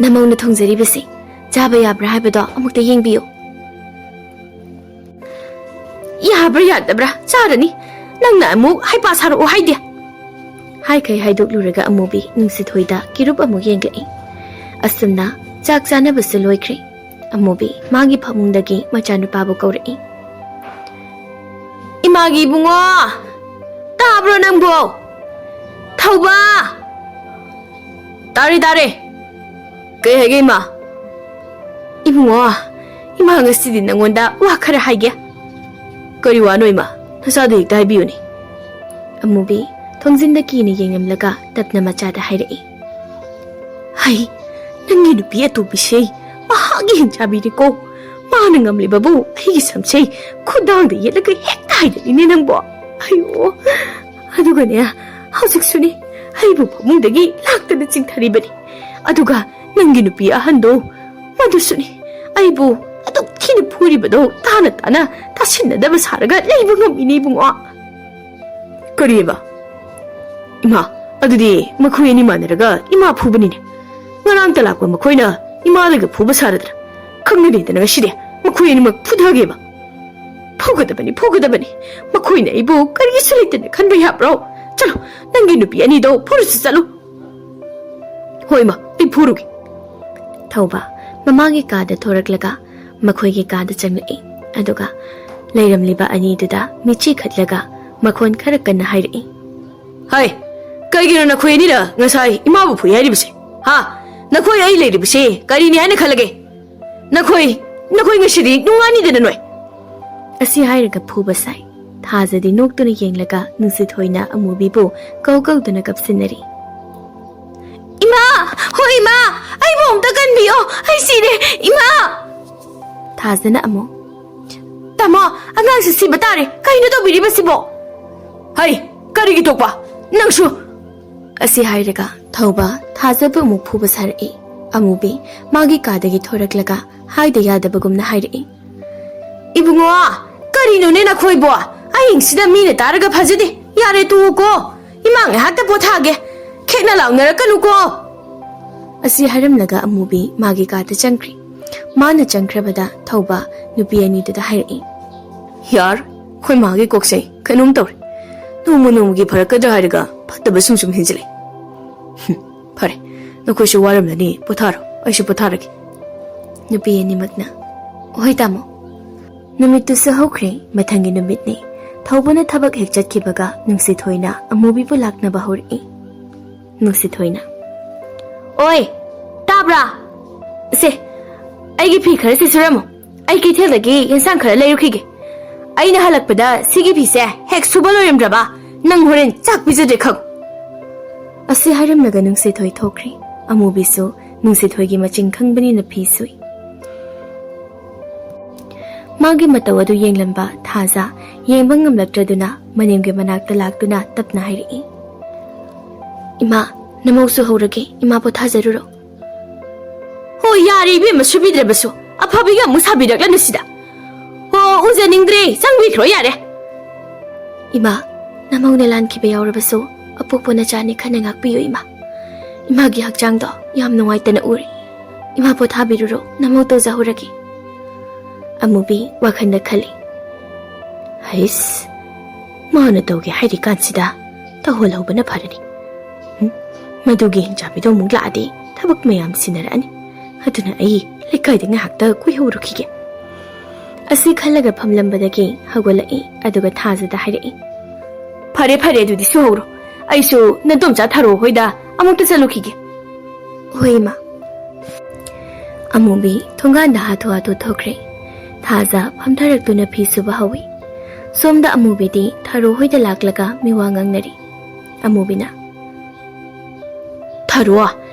ꯅꯃꯧꯅ ꯊꯣꯡꯖꯔꯤꯕꯁꯤ ꯆꯥꯕ ꯌꯥꯕ꯭ꯔꯥ ꯍꯥꯏꯕꯗꯣ ꯑꯃꯨꯛꯇ ꯌꯦꯡꯕꯤꯌꯨ꯫" "ꯌꯥꯕ꯭ꯔꯥ ꯌꯥꯗꯕ꯭ꯔꯥ? ꯆꯥꯔꯅꯤ꯫ ꯅꯪꯅ ꯑꯃꯨꯛ ꯍꯩꯄꯥ ꯁꯥꯔꯛꯑꯣ ꯍꯥꯏꯗꯦ꯫" ꯍꯥꯏꯈꯩ ꯍꯥꯏꯗꯣꯛꯂꯨꯔꯒ ꯑꯃꯨꯕꯤ ꯅꯨꯡꯁꯤꯊꯣꯏꯗ ꯀꯤꯔꯨꯞ ꯑꯃꯨꯛ ꯌꯦꯡꯂꯛꯏ꯫ ꯑꯁꯨꯝꯅ ꯆꯥꯛ ꯆꯥꯅꯕꯁꯨ ꯂꯣꯏꯈ꯭ꯔꯦ꯫ ꯑꯃꯨꯕꯤ ꯃꯥꯒꯤ ꯐꯃꯨꯡꯗꯒꯤ ꯃꯆꯥꯅꯨꯄꯥꯕꯨ ꯀꯧꯔꯛꯏ꯫ "ꯏꯃꯥꯒꯤ ꯏꯕꯨꯡꯉꯣ! ꯇꯥꯕ꯭ꯔꯣ ꯅꯪꯕꯣ? ꯊꯧꯕ!" "ꯇꯥꯔꯦ, ꯇꯥꯔꯦ꯫ ꯀꯩ ꯍꯥꯏꯒꯦ, ꯏꯃꯥ?" "ꯏꯕꯨꯡꯉꯣ, ꯏꯃꯥ ꯉꯁꯤꯗꯤ ꯅꯪꯉꯣꯟꯗ ꯋꯥ ꯈꯔ ꯍꯥꯏꯒꯦ꯫" "ꯀꯔꯤ ꯋꯥꯅꯣ, ꯏꯃꯥ? ꯅꯆꯥꯗ ꯍꯦꯛꯇ ꯍꯥꯏꯕꯤꯌꯨꯅꯦ꯫" ꯑꯃꯨꯕꯤ ꯊꯣꯡꯖꯤꯟꯗ ꯀꯤꯅ ꯌꯦꯡꯂꯝꯂꯒ ꯇꯞꯅ ꯃꯆꯥꯗ ꯍꯥꯏꯔꯛꯏ꯫ "ꯍꯩ, ꯅꯪꯒꯤ ꯅꯨꯄꯤ ꯑꯇꯣꯝꯕꯤꯁꯦ ꯃꯍꯥꯛꯀꯤ ꯍꯤꯡꯆꯥꯕꯤꯅꯤꯀꯣ꯫ ꯃꯥꯅ ꯉꯝꯂꯤꯕꯕꯨ ꯑꯩꯒꯤ ꯁꯝꯁꯦ ꯈꯨꯗꯥꯡꯗ ꯌꯦꯠꯂꯒ ꯍꯦꯛꯇ ꯍꯥꯏꯗꯠꯂꯤꯅꯦ ꯅꯪꯕꯣ꯫ ꯑꯌꯣ, ꯑꯗꯨꯒꯅꯦ, ꯍꯧꯖꯤꯛꯁꯨꯅꯦ, ꯑꯩꯕꯨ ꯐꯃꯨꯡꯗꯒꯤ ꯂꯥꯛꯇꯅ ꯆꯤꯡꯊꯔꯤꯕꯅꯤ꯫ ꯑꯗꯨꯒ ꯅꯪꯒꯤ ꯅꯨꯄꯤ ꯑꯍꯟꯗꯣ, ꯃꯗꯨꯁꯨꯅꯤ, ꯑꯩꯕꯨ ꯑꯗꯨꯛ ꯊꯤꯅ ꯐꯨꯔꯤꯕꯗꯣ ꯇꯥꯅ ꯇꯥꯅ ꯇꯥꯁꯤꯟꯅꯗꯕ ꯁꯥꯔꯒ ꯂꯩꯕ ꯉꯝꯃꯤꯅꯦ, ꯏꯕꯨꯡꯉꯣ꯫ ꯀꯔꯤꯑꯕ? ꯏꯃꯥ, ꯑꯗꯨꯗꯤ ꯃꯈꯣꯏ ꯑꯅꯤ ꯃꯥꯟꯅꯔꯒ ꯏꯃꯥ ꯐꯨꯕꯅꯤꯅꯦ꯫ ꯉꯔꯥꯡꯇ ꯂꯥꯛꯄ ꯃꯈꯣꯏꯅ ꯏꯃꯥꯗꯒ ꯐꯨꯕ ꯁꯥꯔꯗꯅ꯫ ꯈꯪꯅꯔꯦꯗꯅ ꯉꯁꯤꯗꯤ ꯃꯈꯣꯏ ꯑꯅꯤꯃꯛ ꯐꯨꯊꯒꯦꯕ꯫ ꯐꯨꯒꯗꯕꯅꯤ, ꯐꯨꯒꯗꯕꯅꯤ꯫ ꯃꯈꯣꯏꯅ ꯑꯩꯕꯨ ꯀꯔꯤꯁꯨ ꯂꯩꯇꯅ ꯈꯟꯕ ꯌꯥꯕ꯭ꯔꯣ? ꯆꯠꯂꯣ, ꯅꯪꯒꯤ ꯅꯨꯄꯤ ꯑꯅꯤꯗꯣ ꯐꯨꯔꯨꯆꯣ ꯆꯠꯂꯨ꯫ ꯍꯣꯏ, ꯏꯃꯥ, ꯑꯩ ꯐꯨꯔꯨꯒꯦ꯫ ꯊꯧꯕ ꯃꯃꯥꯒꯤ ꯀꯥꯗ ꯊꯣꯔꯛꯂꯒ ꯃꯈꯣꯏꯒꯤ ꯀꯥꯗ ꯆꯪꯂꯛꯏ꯫ ꯑꯗꯨꯒ ꯂꯩꯔꯝꯂꯤꯕ ꯑꯅꯤꯗꯨꯗ ꯃꯤꯠꯆꯤ ꯈꯠꯂꯒ ꯃꯈꯣꯟ ꯈꯔ ꯀꯟꯅ ꯍꯥꯏꯔꯛꯏ꯫ ꯍꯩ, ꯀꯩꯒꯤꯅꯣ ꯅꯈꯣꯏ ꯑꯅꯤꯅ ꯉꯁꯥꯏ ꯏꯃꯥꯕꯨ ꯐꯨꯏ ꯍꯥꯏꯔꯤꯕꯁꯦ? ꯍꯥ? ꯅꯈꯣꯏ ꯑꯩ ꯂꯩꯔꯤꯕꯁꯦ ꯀꯔꯤꯅꯤ ꯍꯥꯏꯅ ꯈꯜꯂꯒꯦ? ꯅꯈꯣꯏ, ꯅꯈꯣꯏ ꯉꯁꯤꯗꯤ ꯅꯨꯡꯉꯥꯏꯅꯤꯗꯅ ꯅꯣꯏ꯫ ꯑꯁꯤ ꯍꯥꯏꯔꯒ ꯐꯨꯕ ꯁꯥꯏ꯫ ꯊꯥꯖꯗꯤ ꯅꯣꯛꯇꯨꯅ ꯌꯦꯡꯂꯒ ꯅꯨꯡꯁꯤꯊꯣꯏꯅ ꯑꯃꯨꯕꯤꯕꯨ ꯀꯧ ꯀꯧꯗꯨꯅ ꯀꯞꯁꯤꯟꯅꯔꯤ꯫ ꯏꯃꯥ! ꯍꯣ ꯏꯃꯥ! ꯑꯩꯕꯨ ꯑꯝꯇ ꯀꯟꯕꯤꯌꯣ! ꯑꯩ ꯁꯤꯔꯦ! ꯏꯃꯥ! ꯊꯥꯖꯅ ꯑꯃꯨꯛ꯫ ꯇꯥꯃꯣ, ꯑꯉꯥꯡꯁꯦ ꯁꯤꯕ ꯇꯥꯔꯦ! ꯀꯩꯅꯣ ꯇꯧꯕꯤꯔꯤꯕꯁꯤꯕꯣ? ꯍꯩ! ꯀꯔꯤꯒꯤ ꯇꯣꯛꯄ? ꯅꯪꯁꯨ! ꯑꯁꯤ ꯍꯥꯏꯔꯒ ꯊꯧꯕ ꯊꯥꯖꯕ ꯑꯃꯨꯛ ꯐꯨꯕ ꯁꯥꯔꯛꯏ꯫ ꯑꯃꯨꯕꯤ ꯃꯥꯒꯤ ꯀꯥꯗꯒꯤ ꯊꯣꯔꯛꯂꯒ ꯍꯥꯏꯗ ꯌꯥꯗꯕꯒꯨꯝꯅ ꯍꯥꯏꯔꯛꯏ꯫ ꯏꯕꯨꯡꯉꯣ, ꯀꯔꯤꯅꯣꯅꯦ ꯅꯈꯣꯏꯕꯣ? ꯑꯍꯤꯡꯁꯤꯗ ꯃꯤꯅ ꯇꯥꯔꯒ ꯐꯖꯗꯦ꯫ ꯌꯥꯔꯦ, ꯇꯣꯛꯎꯀꯣ꯫ ꯏꯃꯥ ꯉꯥꯏꯍꯥꯛꯇ ꯄꯣꯊꯥꯒꯦ꯫ ꯈꯦꯛꯅ ꯂꯥꯎꯅꯔꯛꯀꯅꯨꯀꯣ꯫ ꯑꯁꯤ ꯍꯥꯏꯔꯝꯂꯒ ꯑꯃꯨꯕꯤ ꯃꯥꯒꯤ ꯀꯥꯗ ꯆꯪꯈ꯭ꯔꯦ꯫ ꯃꯥꯅ ꯆꯪꯈ꯭ꯔꯕꯗ ꯊꯧꯕ ꯅꯨꯄꯤ ꯑꯅꯤꯗꯨꯗ ꯍꯥꯏꯔꯛꯏ꯫ ꯌꯥꯔ, ꯑꯩꯈꯣꯏ ꯃꯥꯒꯤ ꯀꯣꯛꯁꯦ ꯀꯩꯅꯣꯝ ꯇꯧꯔꯦ꯫ ꯅꯣꯡꯃ ꯅꯣꯡꯃꯒꯤ ꯐꯔꯛꯀꯗ꯭ꯔꯥ ꯍꯥꯏꯔꯒ ꯐꯠꯇꯕ ꯁꯨꯝ ꯁꯨꯝ ꯍꯦꯟꯖꯤꯜꯂꯦ꯫ ꯍꯨꯝ, ꯐꯔꯦ, ꯅꯈꯣꯏꯁꯨ ꯋꯥꯔꯝꯂꯅꯤ, ꯄꯣꯊꯥꯔꯣ, ꯑꯩꯁꯨ ꯄꯣꯊꯥꯔꯒꯦ꯫ ꯅꯨꯄꯤ ꯑꯅꯤꯃꯛꯅ, ꯍꯣꯏ ꯇꯥꯃꯣ꯫ ꯅꯨꯃꯤꯠꯇꯨꯁꯨ ꯍꯧꯈ꯭ꯔꯦ, ꯃꯊꯪꯒꯤ ꯅꯨꯃꯤꯠꯅꯤ꯫ ꯊꯧꯕꯅ ꯊꯕꯛ ꯍꯦꯛ ꯆꯠꯈꯤꯕꯒ ꯅꯨꯡꯁꯤꯊꯣꯏꯅ ꯑꯃꯨꯕꯤꯕꯨ ꯂꯥꯛꯅꯕ ꯍꯧꯔꯛꯏ꯫ ꯅꯨꯡꯁꯤꯊꯣꯏꯅ, ꯑꯣꯏ, ꯇꯥꯕ꯭ꯔꯥ? ꯁꯦ, ꯑꯩꯒꯤ ꯐꯤ ꯈꯔꯁꯦ ꯁꯨꯔꯝꯃꯣ꯫ ꯑꯩ ꯀꯩꯊꯦꯜꯗꯒꯤ ꯌꯦꯟꯁꯥꯡ ꯈꯔ ꯂꯩꯔꯨꯈꯤꯒꯦ꯫ ꯑꯩꯅ ꯍꯜꯂꯛꯄꯗ ꯁꯤꯒꯤ ꯐꯤꯁꯦ ꯍꯦꯛ ꯁꯨꯕ ꯂꯣꯏꯔꯝꯗ꯭ꯔꯕ ꯅꯪ ꯍꯣꯔꯦꯟ ꯆꯥꯛ ꯄꯤꯖꯗ꯭ꯔꯦ ꯈꯪ꯫ ꯑꯁꯤ ꯍꯥꯏꯔꯝꯂꯒ ꯅꯨꯡꯁꯤꯊꯣꯏ ꯊꯣꯛꯈ꯭ꯔꯦ꯫ ꯑꯃꯨꯕꯤꯁꯨ ꯅꯨꯡꯁꯤꯊꯣꯏꯒꯤ ꯃꯆꯤꯟ ꯈꯪꯕꯅꯤꯅ ꯐꯤ ꯁꯨꯏ꯫ ꯃꯥꯒꯤ ꯃꯇꯧ ꯑꯗꯨ ꯌꯦꯡꯂꯝꯕ ꯊꯥꯖ ꯌꯦꯡꯕ ꯉꯝꯂꯛꯇ꯭ꯔꯗꯨꯅ ꯃꯅꯦꯝꯒꯤ ꯃꯅꯥꯛꯇ ꯂꯥꯛꯇꯨꯅ ꯇꯞꯅ ꯍꯥꯏꯔꯛꯏ꯫ ꯏꯃꯥ, ꯅꯃꯧꯁꯨ ꯍꯧꯔꯒꯦ, ꯏꯃꯥ ꯄꯣꯊꯥꯖꯔꯨꯔꯣ꯫ ꯍꯣ, ꯌꯥꯔꯦ ꯏꯕꯦꯝꯃ, ꯁꯨꯕꯤꯗ꯭ꯔꯕꯁꯨ꯫ ꯑꯐꯕꯤꯒ ꯑꯃꯨꯛ ꯁꯥꯕꯤꯔꯛꯂꯅꯨ ꯁꯤꯗ꯫ ꯍꯣ, ꯎꯖꯅꯤꯡꯗ꯭ꯔꯦ, ꯆꯪꯕꯤꯈ꯭ꯔꯣ ꯌꯥꯔꯦ꯫ ꯏꯃꯥ, ꯅꯃꯧꯅ ꯂꯥꯟꯈꯤꯕ ꯌꯥꯎꯔꯕꯁꯨ ꯑꯄꯣꯛꯄ ꯅꯆꯥꯅꯤ, ꯈꯟꯅ ꯉꯥꯛꯄꯤꯌꯨ ꯏꯃꯥ꯫ ꯏꯃꯥꯒꯤ ꯍꯛꯆꯥꯡꯗꯣ ꯌꯥꯝ ꯅꯨꯡꯉꯥꯏꯇꯅ ꯎꯔꯦ꯫ ꯏꯃꯥ ꯄꯣꯊꯥꯕꯤꯔꯨꯔꯣ, ꯅꯃꯧ ꯇꯧꯖꯍꯧꯔꯒꯦ꯫ ꯑꯃꯨꯕꯤ ꯋꯥꯈꯜꯗ ꯈꯜꯂꯤ꯫ ꯍꯩꯁ, ꯃꯥꯅ ꯇꯧꯒꯦ ꯍꯥꯏꯔꯤꯀꯥꯟꯁꯤꯗ ꯇꯧꯍꯜꯍꯧꯕꯅ ꯐꯔꯅꯤ꯫ ꯎꯝ, ꯃꯗꯨꯒꯤ ꯍꯤꯡꯆꯥꯕꯤꯗꯣ ꯑꯃꯨꯛ ꯂꯥꯛꯑꯗꯤ ꯊꯕꯛ ꯃꯌꯥꯝ ꯁꯤꯟꯅꯔꯛꯑꯅꯤ꯫ ꯑꯗꯨꯅ ꯑꯩ ꯂꯩꯀꯥꯏꯗ ꯉꯥꯏꯍꯥꯛꯇ ꯀꯣꯏꯍꯧꯔꯨꯈꯤꯒꯦ꯫ ꯑꯁꯤ ꯈꯜꯂꯒ ꯐꯝꯂꯝꯕꯗꯒꯤ ꯍꯧꯒꯠꯂꯛꯏ, ꯑꯗꯨꯒ ꯊꯥꯖꯗ ꯍꯥꯏꯔꯛꯏ, "ꯐꯔꯦ, ꯐꯔꯦ, ꯑꯗꯨꯗꯤ ꯁꯨꯍꯧꯔꯣ꯫ ꯑꯩꯁꯨ ꯅꯗꯣꯝꯆꯥ ꯊꯔꯣ ꯍꯣꯏꯗ ꯑꯃꯨꯛꯇ ꯆꯠꯂꯨꯈꯤꯒꯦ꯫" "ꯍꯣꯏ, ꯏꯃꯥ꯫" ꯑꯃꯨꯕꯤ ꯊꯣꯡꯒꯥꯟꯗ ꯍꯥꯊꯨ ꯍꯥꯊꯨ ꯊꯣꯛꯈ꯭ꯔꯦ꯫ ꯊꯥꯖ ꯐꯝꯊꯔꯛꯇꯨꯅ ꯐꯤ ꯁꯨꯕ ꯍꯧꯏ꯫ ꯁꯣꯝꯗ ꯑꯃꯨꯕꯤꯗꯤ ꯊꯔꯣ ꯍꯣꯏꯗ ꯂꯥꯛꯂꯒ ꯃꯤꯋꯥ ꯉꯥꯡꯅꯔꯤ꯫ ꯑꯃꯨꯕꯤꯅ, "ꯊꯔꯣ,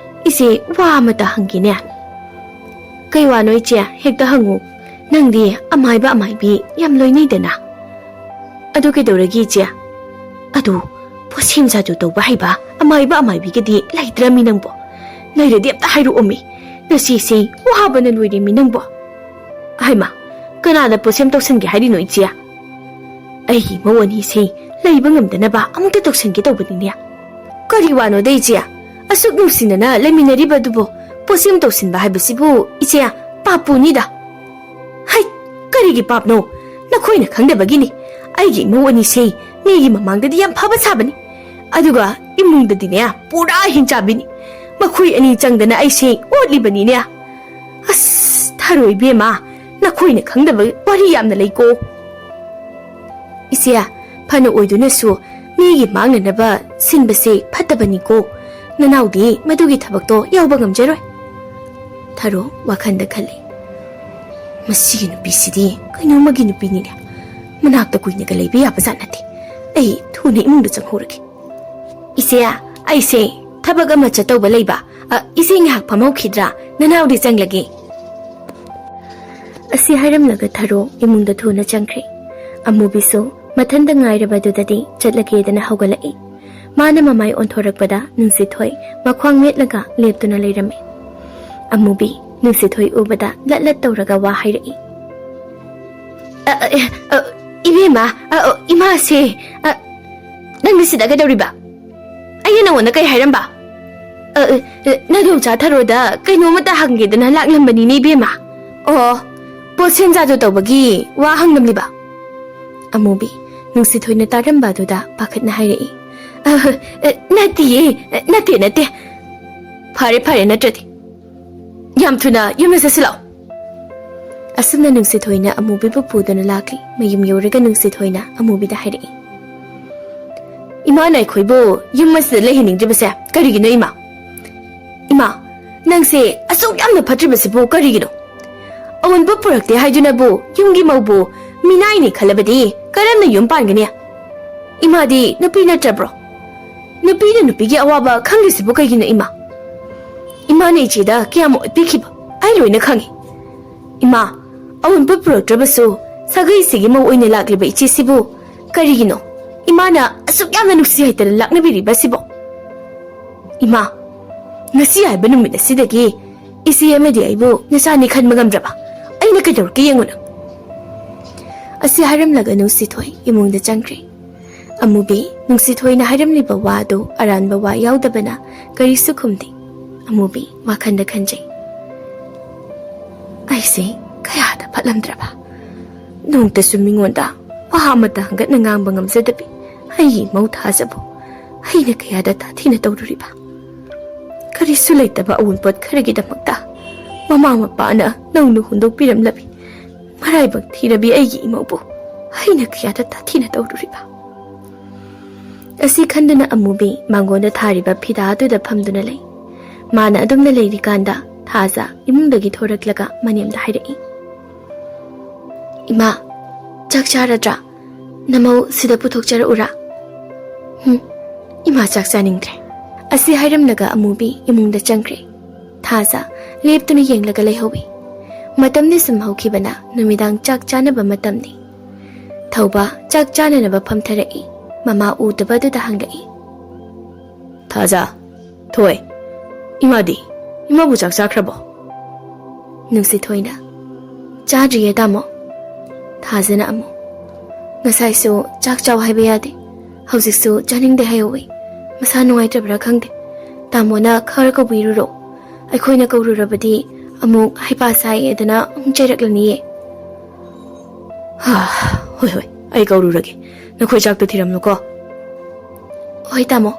ꯏꯆꯦ ꯋꯥ ꯑꯃꯇ ꯍꯪꯒꯦꯅꯦ꯫" "ꯀꯩ ꯋꯥꯅꯣ ꯏꯆꯦ? ꯍꯦꯛꯇ ꯍꯪꯉꯨ꯫ ꯅꯪꯗꯤ ꯑꯃꯥꯏꯕ ꯑꯃꯥꯏꯕꯤ ꯌꯥꯝ ꯂꯣꯏꯅꯩꯗꯅ꯫" "ꯑꯗꯨ ꯀꯩꯗꯧꯔꯒꯦ ꯏꯆꯦ?" "ꯑꯗꯨ ꯄꯣꯠꯁꯦꯝ ꯖꯥꯗꯨ ꯇꯧꯕ ꯍꯩꯕ ꯑꯃꯥꯏꯕ ꯑꯃꯥꯏꯕꯤꯒꯗꯤ ꯂꯩꯇ꯭ꯔꯃꯤ ꯅꯪꯕꯣ? ꯂꯩꯔꯗꯤ ꯑꯝꯇ ꯍꯥꯏꯔꯛꯑꯣꯃꯤ꯫ ꯅꯆꯦꯁꯦ ꯋꯥꯕꯅ ꯂꯣꯏꯔꯦꯃꯤ ꯅꯪꯕꯣ꯫" "ꯍꯩꯃꯥ, ꯀꯅꯥꯅ ꯄꯣꯠꯁꯦꯝ ꯇꯧꯁꯟꯒꯦ ꯍꯥꯏꯔꯤꯅꯣ ꯏꯆꯦ?" "ꯑꯩꯒꯤ ꯏꯃꯧ ꯑꯅꯤꯁꯦ ꯂꯩꯕ ꯉꯝꯗꯅꯕ ꯑꯃꯨꯛꯇ ꯇꯧꯁꯟꯒꯦ ꯇꯧꯕꯅꯤꯅꯦ꯫" "ꯀꯔꯤ ꯋꯥꯅꯣꯗ ꯏꯆꯦ? ꯑꯁꯨꯛ ꯅꯨꯡꯁꯤꯅꯅ ꯂꯩꯃꯤꯟꯅꯔꯤꯕ ꯑꯗꯨꯕꯨ ꯄꯣꯠꯁꯦꯝ ꯇꯧꯁꯤꯟꯕ ꯍꯥꯏꯕꯁꯤꯕꯨ ꯏꯆꯦ, ꯄꯥꯞ ꯄꯨꯅꯤꯗ꯫" "ꯍꯩ, ꯀꯔꯤꯒꯤ ꯄꯥꯞꯅꯣ? ꯅꯈꯣꯏꯅ ꯈꯪꯗꯕꯒꯤꯅꯤ꯫ ꯑꯩꯒꯤ ꯏꯃꯧ ꯑꯅꯤꯁꯦ ꯃꯤꯒꯤ ꯃꯃꯥꯡꯗꯗꯤ ꯌꯥꯝ ꯐꯕ ꯁꯥꯕꯅꯤ, ꯑꯗꯨꯒ ꯏꯃꯨꯡꯗꯗꯤꯅꯦ ꯄꯨꯔꯥ ꯍꯤꯡꯆꯥꯕꯤꯅꯤ꯫ ꯃꯈꯣꯏ ꯑꯅꯤ ꯆꯪꯗꯅ ꯑꯩꯁꯦ ꯑꯣꯠꯂꯤꯕꯅꯤꯅꯦ꯫ ꯑꯁ, ꯊꯔꯣꯏ ꯏꯕꯦꯝꯃ, ꯅꯈꯣꯏꯅ ꯈꯪꯗꯕ ꯋꯥꯔꯤ ꯌꯥꯝꯅ ꯂꯩꯀꯣ꯫" "ꯏꯆꯦ, ꯐꯅ ꯑꯣꯏꯗꯨꯅꯁꯨ ꯃꯤꯒꯤ ꯃꯥꯡꯅꯅꯕ ꯁꯤꯟꯕꯁꯦ ꯐꯠꯇꯕꯅꯤꯀꯣ꯫ ꯅꯅꯥꯎꯗꯤ ꯃꯗꯨꯒꯤ ꯊꯕꯛꯇꯣ ꯌꯥꯎꯕ ꯉꯝꯖꯔꯣꯏ꯫" ꯊꯔꯣ ꯋꯥꯈꯜꯗ ꯈꯜꯂꯤ, "ꯃꯁꯤꯒꯤ ꯅꯨꯄꯤꯁꯤꯗꯤ ꯀꯩꯅꯣꯝꯃꯒꯤ ꯅꯨꯄꯤꯅꯤꯅꯦ꯫ ꯃꯅꯥꯛꯇ ꯀꯨꯏꯅꯒ ꯂꯩꯕ ꯌꯥꯕ ꯖꯥꯠ ꯅꯠꯇꯦ꯫ ꯑꯩ ꯊꯨꯅ ꯏꯃꯨꯡꯗ ꯆꯪꯍꯧꯔꯒꯦ꯫" "ꯏꯆꯦ, ꯑꯩꯁꯦ ꯊꯕꯛ ꯑꯃ ꯆꯠꯇꯧꯕ ꯂꯩꯕ꯫ ꯑ, ꯏꯆꯦ ꯉꯥꯏꯍꯥꯛ ꯐꯝꯍꯧꯈꯤꯗ꯭ꯔꯥ? ꯅꯅꯥꯎꯗꯤ ꯆꯪꯂꯒꯦ꯫" ꯑꯁꯤ ꯍꯥꯏꯔꯝꯂꯒ ꯊꯔꯣ ꯏꯃꯨꯡꯗ ꯊꯨꯅ ꯆꯪꯈ꯭ꯔꯦ꯫ ꯑꯃꯨꯕꯤꯁꯨ ꯃꯊꯟꯇ ꯉꯥꯏꯔꯕꯗꯨꯗꯗꯤ ꯆꯠꯂꯒꯦꯗꯅ ꯍꯧꯒꯠꯂꯛꯏ꯫ ꯃꯥꯅ ꯃꯃꯥꯏ ꯑꯣꯟꯊꯣꯔꯛꯄꯗ ꯅꯨꯡꯁꯤꯊꯣꯏ ꯃꯈ꯭ꯋꯥꯡ ꯃꯦꯠꯂꯒ ꯂꯦꯞꯇꯨꯅ ꯂꯩꯔꯝꯃꯤ꯫ ꯑꯃꯨꯕꯤ ꯅꯨꯡꯁꯤꯊꯣꯏ ꯎꯕꯗ ꯂꯠ ꯂꯠ ꯇꯧꯔꯒ ꯋꯥ ꯍꯥꯏꯔꯛꯏ꯫ "ꯑ, ꯑ, ꯑ, ꯏꯕꯦꯝꯃ, ꯑ, ꯑ, ꯏꯃꯥꯁꯦ, ꯑ, ꯅꯪꯗꯤ ꯁꯤꯗ ꯀꯩꯗꯧꯔꯤꯕ? ꯑꯩꯅ ꯅꯉꯣꯟꯗ ꯀꯩ ꯍꯥꯏꯔꯝꯕ?" "ꯑ, ꯑ, ꯑ, ꯅꯗꯣꯝꯆꯥ ꯊꯔꯣꯗ ꯀꯩꯅꯣꯝꯇ ꯍꯪꯒꯦꯗꯅ ꯂꯥꯛꯂꯝꯕꯅꯤꯅꯦ ꯏꯕꯦꯝꯃ꯫ ꯑꯣ, ꯄꯣꯠ ꯁꯦꯝꯖꯥꯗꯣ ꯇꯧꯕꯒꯤ ꯋꯥ ꯍꯪꯂꯝꯂꯤꯕ?" ꯑꯃꯨꯕꯤ ꯅꯨꯡꯁꯤꯊꯣꯏꯅ ꯇꯥꯔꯝꯕ ꯑꯗꯨꯗ ꯄꯥꯈꯠꯅ ꯍꯥꯏꯔꯛꯏ꯫ "ꯑ, ꯑ, ꯅꯠꯇꯤꯌꯦ, ꯅꯠꯇꯦ, ꯅꯠꯇꯦ꯫ ꯐꯔꯦ, ꯐꯔꯦ, ꯅꯠꯇ꯭ꯔꯗꯤ꯫ ꯌꯥꯝ ꯊꯨꯅ ꯌꯨꯝꯗ ꯆꯠꯁꯤ ꯂꯥꯛꯑꯣ꯫" ꯑꯁꯨꯝꯅ ꯅꯨꯡꯁꯤꯊꯣꯏꯅ ꯑꯃꯨꯕꯤꯕꯨ ꯄꯨꯗꯨꯅ ꯂꯥꯛꯂꯤ꯫ ꯃꯌꯨꯝ ꯌꯧꯔꯒ ꯅꯨꯡꯁꯤꯊꯣꯏꯅ ꯑꯃꯨꯕꯤꯗ ꯍꯥꯏꯔꯛꯏ꯫ "ꯏꯃꯥꯅ ꯑꯩꯈꯣꯏꯕꯨ ꯌꯨꯝ ꯑꯁꯤꯗ ꯂꯩꯍꯟꯅꯤꯡꯗ꯭ꯔꯤꯕꯁꯦ ꯀꯔꯤꯒꯤꯅꯣ, ꯏꯃꯥ? ꯏꯃꯥ, ꯅꯪꯁꯦ ꯑꯁꯨꯛ ꯌꯥꯝꯅ ꯐꯠꯇ꯭ꯔꯤꯕꯁꯤꯕꯨ ꯀꯔꯤꯒꯤꯅꯣ? ꯑꯑꯣꯟꯄꯣꯠ ꯄꯨꯔꯛꯇꯦ ꯍꯥꯏꯗꯨꯅꯕꯨ ꯌꯨꯝꯒꯤ ꯃꯧꯕꯨ ꯃꯤꯅꯥꯏꯅꯤ ꯈꯜꯂꯕꯗꯤ ꯀꯔꯝꯅ ꯌꯨꯝ ꯄꯥꯟꯒꯅꯤ? ꯏꯃꯥꯗꯤ ꯅꯨꯄꯤ ꯅꯠꯇ꯭ꯔꯕ꯭ꯔꯣ? ꯅꯨꯄꯤꯅ ꯅꯨꯄꯤꯒꯤ ꯑꯋꯥꯕ ꯈꯪꯗ꯭ꯔꯤꯁꯤꯕꯨ ꯀꯩꯒꯤꯅꯣ, ꯏꯃꯥ? ꯏꯃꯥꯅ ꯏꯆꯦꯗ ꯀꯌꯥꯝ ꯑꯣꯠꯄꯤꯈꯤꯕ ꯑꯩ ꯂꯣꯏꯅ ꯈꯪꯉꯤ꯫ ꯏꯃꯥ, ꯑꯑꯣꯟꯄꯣꯠ ꯄꯨꯔꯛꯇ꯭ꯔꯕꯁꯨ ꯁꯥꯒꯩꯁꯤꯒꯤ ꯃꯧ ꯑꯣꯏꯅ ꯂꯥꯛꯂꯤꯕ ꯏꯆꯦꯁꯤꯕꯨ ꯀꯔꯤꯒꯤꯅꯣ ꯏꯃꯥꯅ ꯑꯁꯨꯛ ꯌꯥꯝꯅ ꯅꯨꯡꯁꯤ ꯍꯩꯇꯅ ꯂꯥꯛꯅꯕꯤꯔꯤꯕꯁꯤꯕꯣ? ꯏꯃꯥ, ꯉꯁꯤ ꯍꯥꯏꯕ ꯅꯨꯃꯤꯠ ꯑꯁꯤꯗꯒꯤ ꯏꯆꯦ ꯑꯃꯗꯤ ꯑꯩꯕꯨ ꯅꯆꯥꯅꯤ ꯈꯟꯕ ꯉꯝꯗ꯭ꯔꯕ ꯑꯩꯅ ꯀꯩꯗꯧꯔꯛꯀꯦ ꯌꯦꯡꯉꯨ ꯅꯪ꯫" ꯑꯁꯤ ꯍꯥꯏꯔꯝꯂꯒ ꯅꯨꯡꯁꯤꯊꯣꯏ ꯏꯃꯨꯡꯗ ꯆꯪꯈ꯭ꯔꯦ꯫ ꯑꯃꯨꯕꯤ ꯅꯨꯡꯁꯤꯊꯣꯏꯅ ꯍꯥꯏꯔꯝꯂꯤꯕ ꯋꯥꯗꯨ ꯑꯔꯥꯟꯕ ꯋꯥ ꯌꯥꯎꯗꯕꯅ ꯀꯔꯤꯁꯨ ꯈꯨꯝꯗꯦ꯫ ꯑꯃꯨꯕꯤ ꯋꯥꯈꯜꯗ ꯈꯟꯖꯩ, "ꯑꯩꯁꯦ ꯀꯌꯥꯗ ꯐꯠꯂꯝꯗ꯭ꯔꯕ! ꯅꯣꯡꯇꯁꯨ ꯃꯤꯉꯣꯟꯗ ꯋꯥ ꯑꯃꯠꯇ ꯍꯪꯒꯠꯅ ꯉꯥꯡꯕ ꯉꯝꯖꯗꯕꯤ ꯑꯩꯒꯤ ꯏꯃꯧ ꯊꯥꯖꯕꯨ ꯑꯩꯅ ꯀꯌꯥꯗ ꯇꯥꯊꯤꯅ ꯇꯧꯔꯨꯔꯤꯕ! ꯀꯔꯤꯁꯨ ꯂꯩꯇꯕ ꯑꯋꯨꯟꯄꯣꯠ ꯈꯔꯒꯤꯗꯃꯛꯇ ꯃꯃꯥ ꯃꯄꯥꯅ ꯅꯧꯅ ꯍꯨꯟꯗꯣꯛꯄꯤꯔꯝꯂꯕꯤ ꯃꯔꯥꯏꯕꯛ ꯊꯤꯔꯕꯤ ꯑꯩꯒꯤ ꯏꯃꯧꯕꯨ ꯑꯩꯅ ꯀꯌꯥꯗ ꯇꯥꯊꯤꯅ ꯇꯧꯔꯨꯔꯤꯕ!" ꯑꯁꯤ ꯈꯟꯗꯨꯅ ꯑꯃꯨꯕꯤ ꯃꯥꯡꯒꯣꯟꯗ ꯊꯥꯔꯤꯕ ꯐꯤꯗꯥ ꯑꯗꯨꯗ ꯐꯝꯗꯨꯅ ꯂꯩ꯫ ꯃꯥꯅ ꯑꯗꯨꯝꯅ ꯂꯩꯔꯤꯀꯥꯟꯗ ꯊꯥꯖ ꯏꯃꯨꯡꯗꯒꯤ ꯊꯣꯔꯛꯂꯒ ꯃꯅꯦꯝꯗ ꯍꯥꯏꯔꯛꯏ, "ꯏꯃꯥ, ꯆꯥꯛ ꯆꯥꯔꯗ꯭ꯔꯥ? ꯅꯃꯧ ꯁꯤꯗ ꯄꯨꯊꯣꯛꯆꯔꯛꯎꯔꯥ?" "ꯍꯨꯝ, ꯏꯃꯥ ꯆꯥꯛ ꯆꯥꯅꯤꯡꯗ꯭ꯔꯦ꯫" ꯑꯁꯤ ꯍꯥꯏꯔꯝꯂꯒ ꯑꯃꯨꯕꯤ ꯏꯃꯨꯡꯗ ꯆꯪꯈ꯭ꯔꯦ꯫ ꯊꯥꯖ ꯂꯦꯞꯇꯨꯅ ꯌꯦꯡꯂꯒ ꯂꯩꯍꯧꯏ꯫ ꯃꯇꯝꯗꯤ ꯁꯨꯝ ꯍꯧꯈꯤꯕꯅ ꯅꯨꯃꯤꯗꯥꯡ ꯆꯥꯛ ꯆꯥꯅꯕ ꯃꯇꯝꯅꯤ꯫ ꯊꯧꯕ ꯆꯥꯛ ꯆꯥꯅꯅꯕ ꯐꯝꯊꯔꯛꯏ꯫ ꯃꯃꯥ ꯎꯗꯕꯗꯨꯗ ꯍꯪꯂꯛꯏ, ꯊꯥꯖ, ꯊꯣꯏ, ꯏꯃꯥꯗꯤ? ꯏꯃꯥꯕꯨ ꯆꯥꯛ ꯆꯥꯈ꯭ꯔꯕꯣ? ꯅꯨꯡꯁꯤꯊꯣꯏꯅ, "ꯆꯥꯗ꯭ꯔꯤꯌꯦ, ꯇꯥꯃꯣ"꯫ ꯊꯥꯖꯅ ꯑꯃꯨꯛ, "ꯉꯁꯥꯏꯁꯨ ꯆꯥꯛ ꯆꯥꯎ ꯍꯥꯏꯕ ꯌꯥꯗꯦ, ꯍꯧꯖꯤꯛꯁꯨ ꯆꯥꯅꯤꯡꯗꯦ ꯍꯥꯏꯍꯧꯋꯤ꯫ ꯃꯁꯥ ꯅꯨꯡꯉꯥꯏꯇ꯭ꯔꯕ꯭ꯔꯥ ꯈꯪꯗꯦ꯫ ꯇꯥꯃꯣꯅ ꯈꯔ ꯀꯧꯕꯤꯔꯨꯔꯣ꯫ ꯑꯩꯈꯣꯏꯅ ꯀꯧꯔꯨꯔꯕꯗꯤ ꯑꯃꯨꯛ ꯍꯩꯄꯥ ꯁꯥꯏꯌꯦꯗꯅ ꯑꯃꯨꯛ ꯆꯩꯔꯛꯂꯅꯤꯌꯦ"꯫ "ꯍꯥ, ꯍꯣꯏ, ꯍꯣꯏ, ꯑꯩ ꯀꯧꯔꯨꯔꯒꯦ꯫ ꯅꯈꯣꯏ ꯆꯥꯛꯇꯨ ꯊꯤꯔꯝꯂꯨꯀꯣ"꯫ "ꯍꯣꯏ, ꯇꯥꯃꯣ"꯫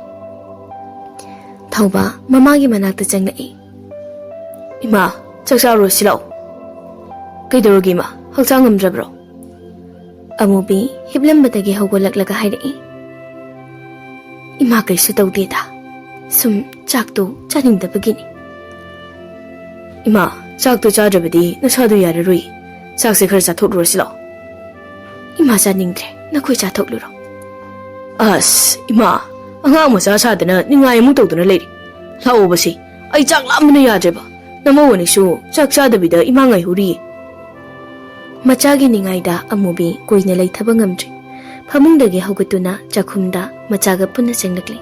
ꯊꯧꯕ ꯃꯃꯥꯒꯤ ꯃꯅꯥꯛꯇ ꯆꯪꯂꯛꯏ꯫ "ꯏꯃꯥ, ꯆꯥꯛ ꯆꯥꯔꯨꯔꯁꯤ ꯂꯥꯛꯑꯣ"꯫ "ꯀꯩꯗꯧꯔꯒꯦ ꯏꯃꯥ, ꯍꯛꯆꯥꯡ ꯉꯝꯗ꯭ꯔꯕ꯭ꯔꯣ?" ꯑꯃꯨꯕꯤ ꯍꯤꯞꯂꯝꯕꯗꯒꯤ ꯍꯧꯒꯠꯂꯛꯂꯒ ꯍꯥꯏꯔꯛꯏ꯫ "ꯏꯃꯥ, ꯀꯩꯁꯨ ꯇꯧꯗꯦꯗ, ꯁꯨꯝ ꯆꯥꯛꯇꯣ ꯆꯥꯅꯤꯡꯗꯕꯒꯤꯅꯤ"꯫ "ꯏꯃꯥ, ꯆꯥꯛꯇꯣ ꯆꯥꯗ꯭ꯔꯕꯗꯤ ꯅꯁꯥꯗꯣ ꯌꯥꯔꯔꯣꯏ꯫ ꯆꯥꯛꯁꯦ ꯈꯔ ꯆꯥꯊꯣꯛꯂꯨꯔꯁꯤ ꯂꯥꯛꯑꯣ"꯫ "ꯏꯃꯥ, ꯆꯥꯅꯤꯡꯗ꯭ꯔꯦ, ꯅꯈꯣꯏ ꯆꯥꯊꯣꯛꯂꯨꯔꯣ"꯫ "ꯑꯁ ꯏꯃꯥ, ꯑꯉꯥꯡ ꯃꯆꯥ ꯁꯥꯗꯅ ꯅꯤꯡꯉꯥꯏ ꯑꯃꯨꯛ ꯇꯧꯗꯨꯅ ꯂꯩꯔꯦ꯫ ꯂꯥꯛꯑꯣꯕꯁꯦ, ꯑꯩ ꯆꯥꯛ ꯂꯥꯝꯕꯅ ꯌꯥꯗ꯭ꯔꯦꯕ꯫ ꯅꯃꯧ ꯑꯅꯤꯁꯨ ꯆꯥꯛ ꯆꯥꯗꯕꯤꯗ ꯏꯃꯥ ꯉꯥꯏꯍꯧꯔꯤꯌꯦ"꯫ ꯃꯆꯥꯒꯤ ꯅꯤꯡꯉꯥꯏꯗ ꯑꯃꯨꯕꯤ ꯀꯨꯏꯅ ꯂꯩꯊꯕ ꯉꯝꯗ꯭ꯔꯦ꯫ ꯐꯃꯨꯡꯗꯒꯤ ꯍꯧꯒꯠꯇꯨꯅ ꯆꯥꯛꯈꯨꯝꯗ ꯃꯆꯥꯒ ꯄꯨꯟꯅ ꯆꯪꯂꯛꯂꯤ꯫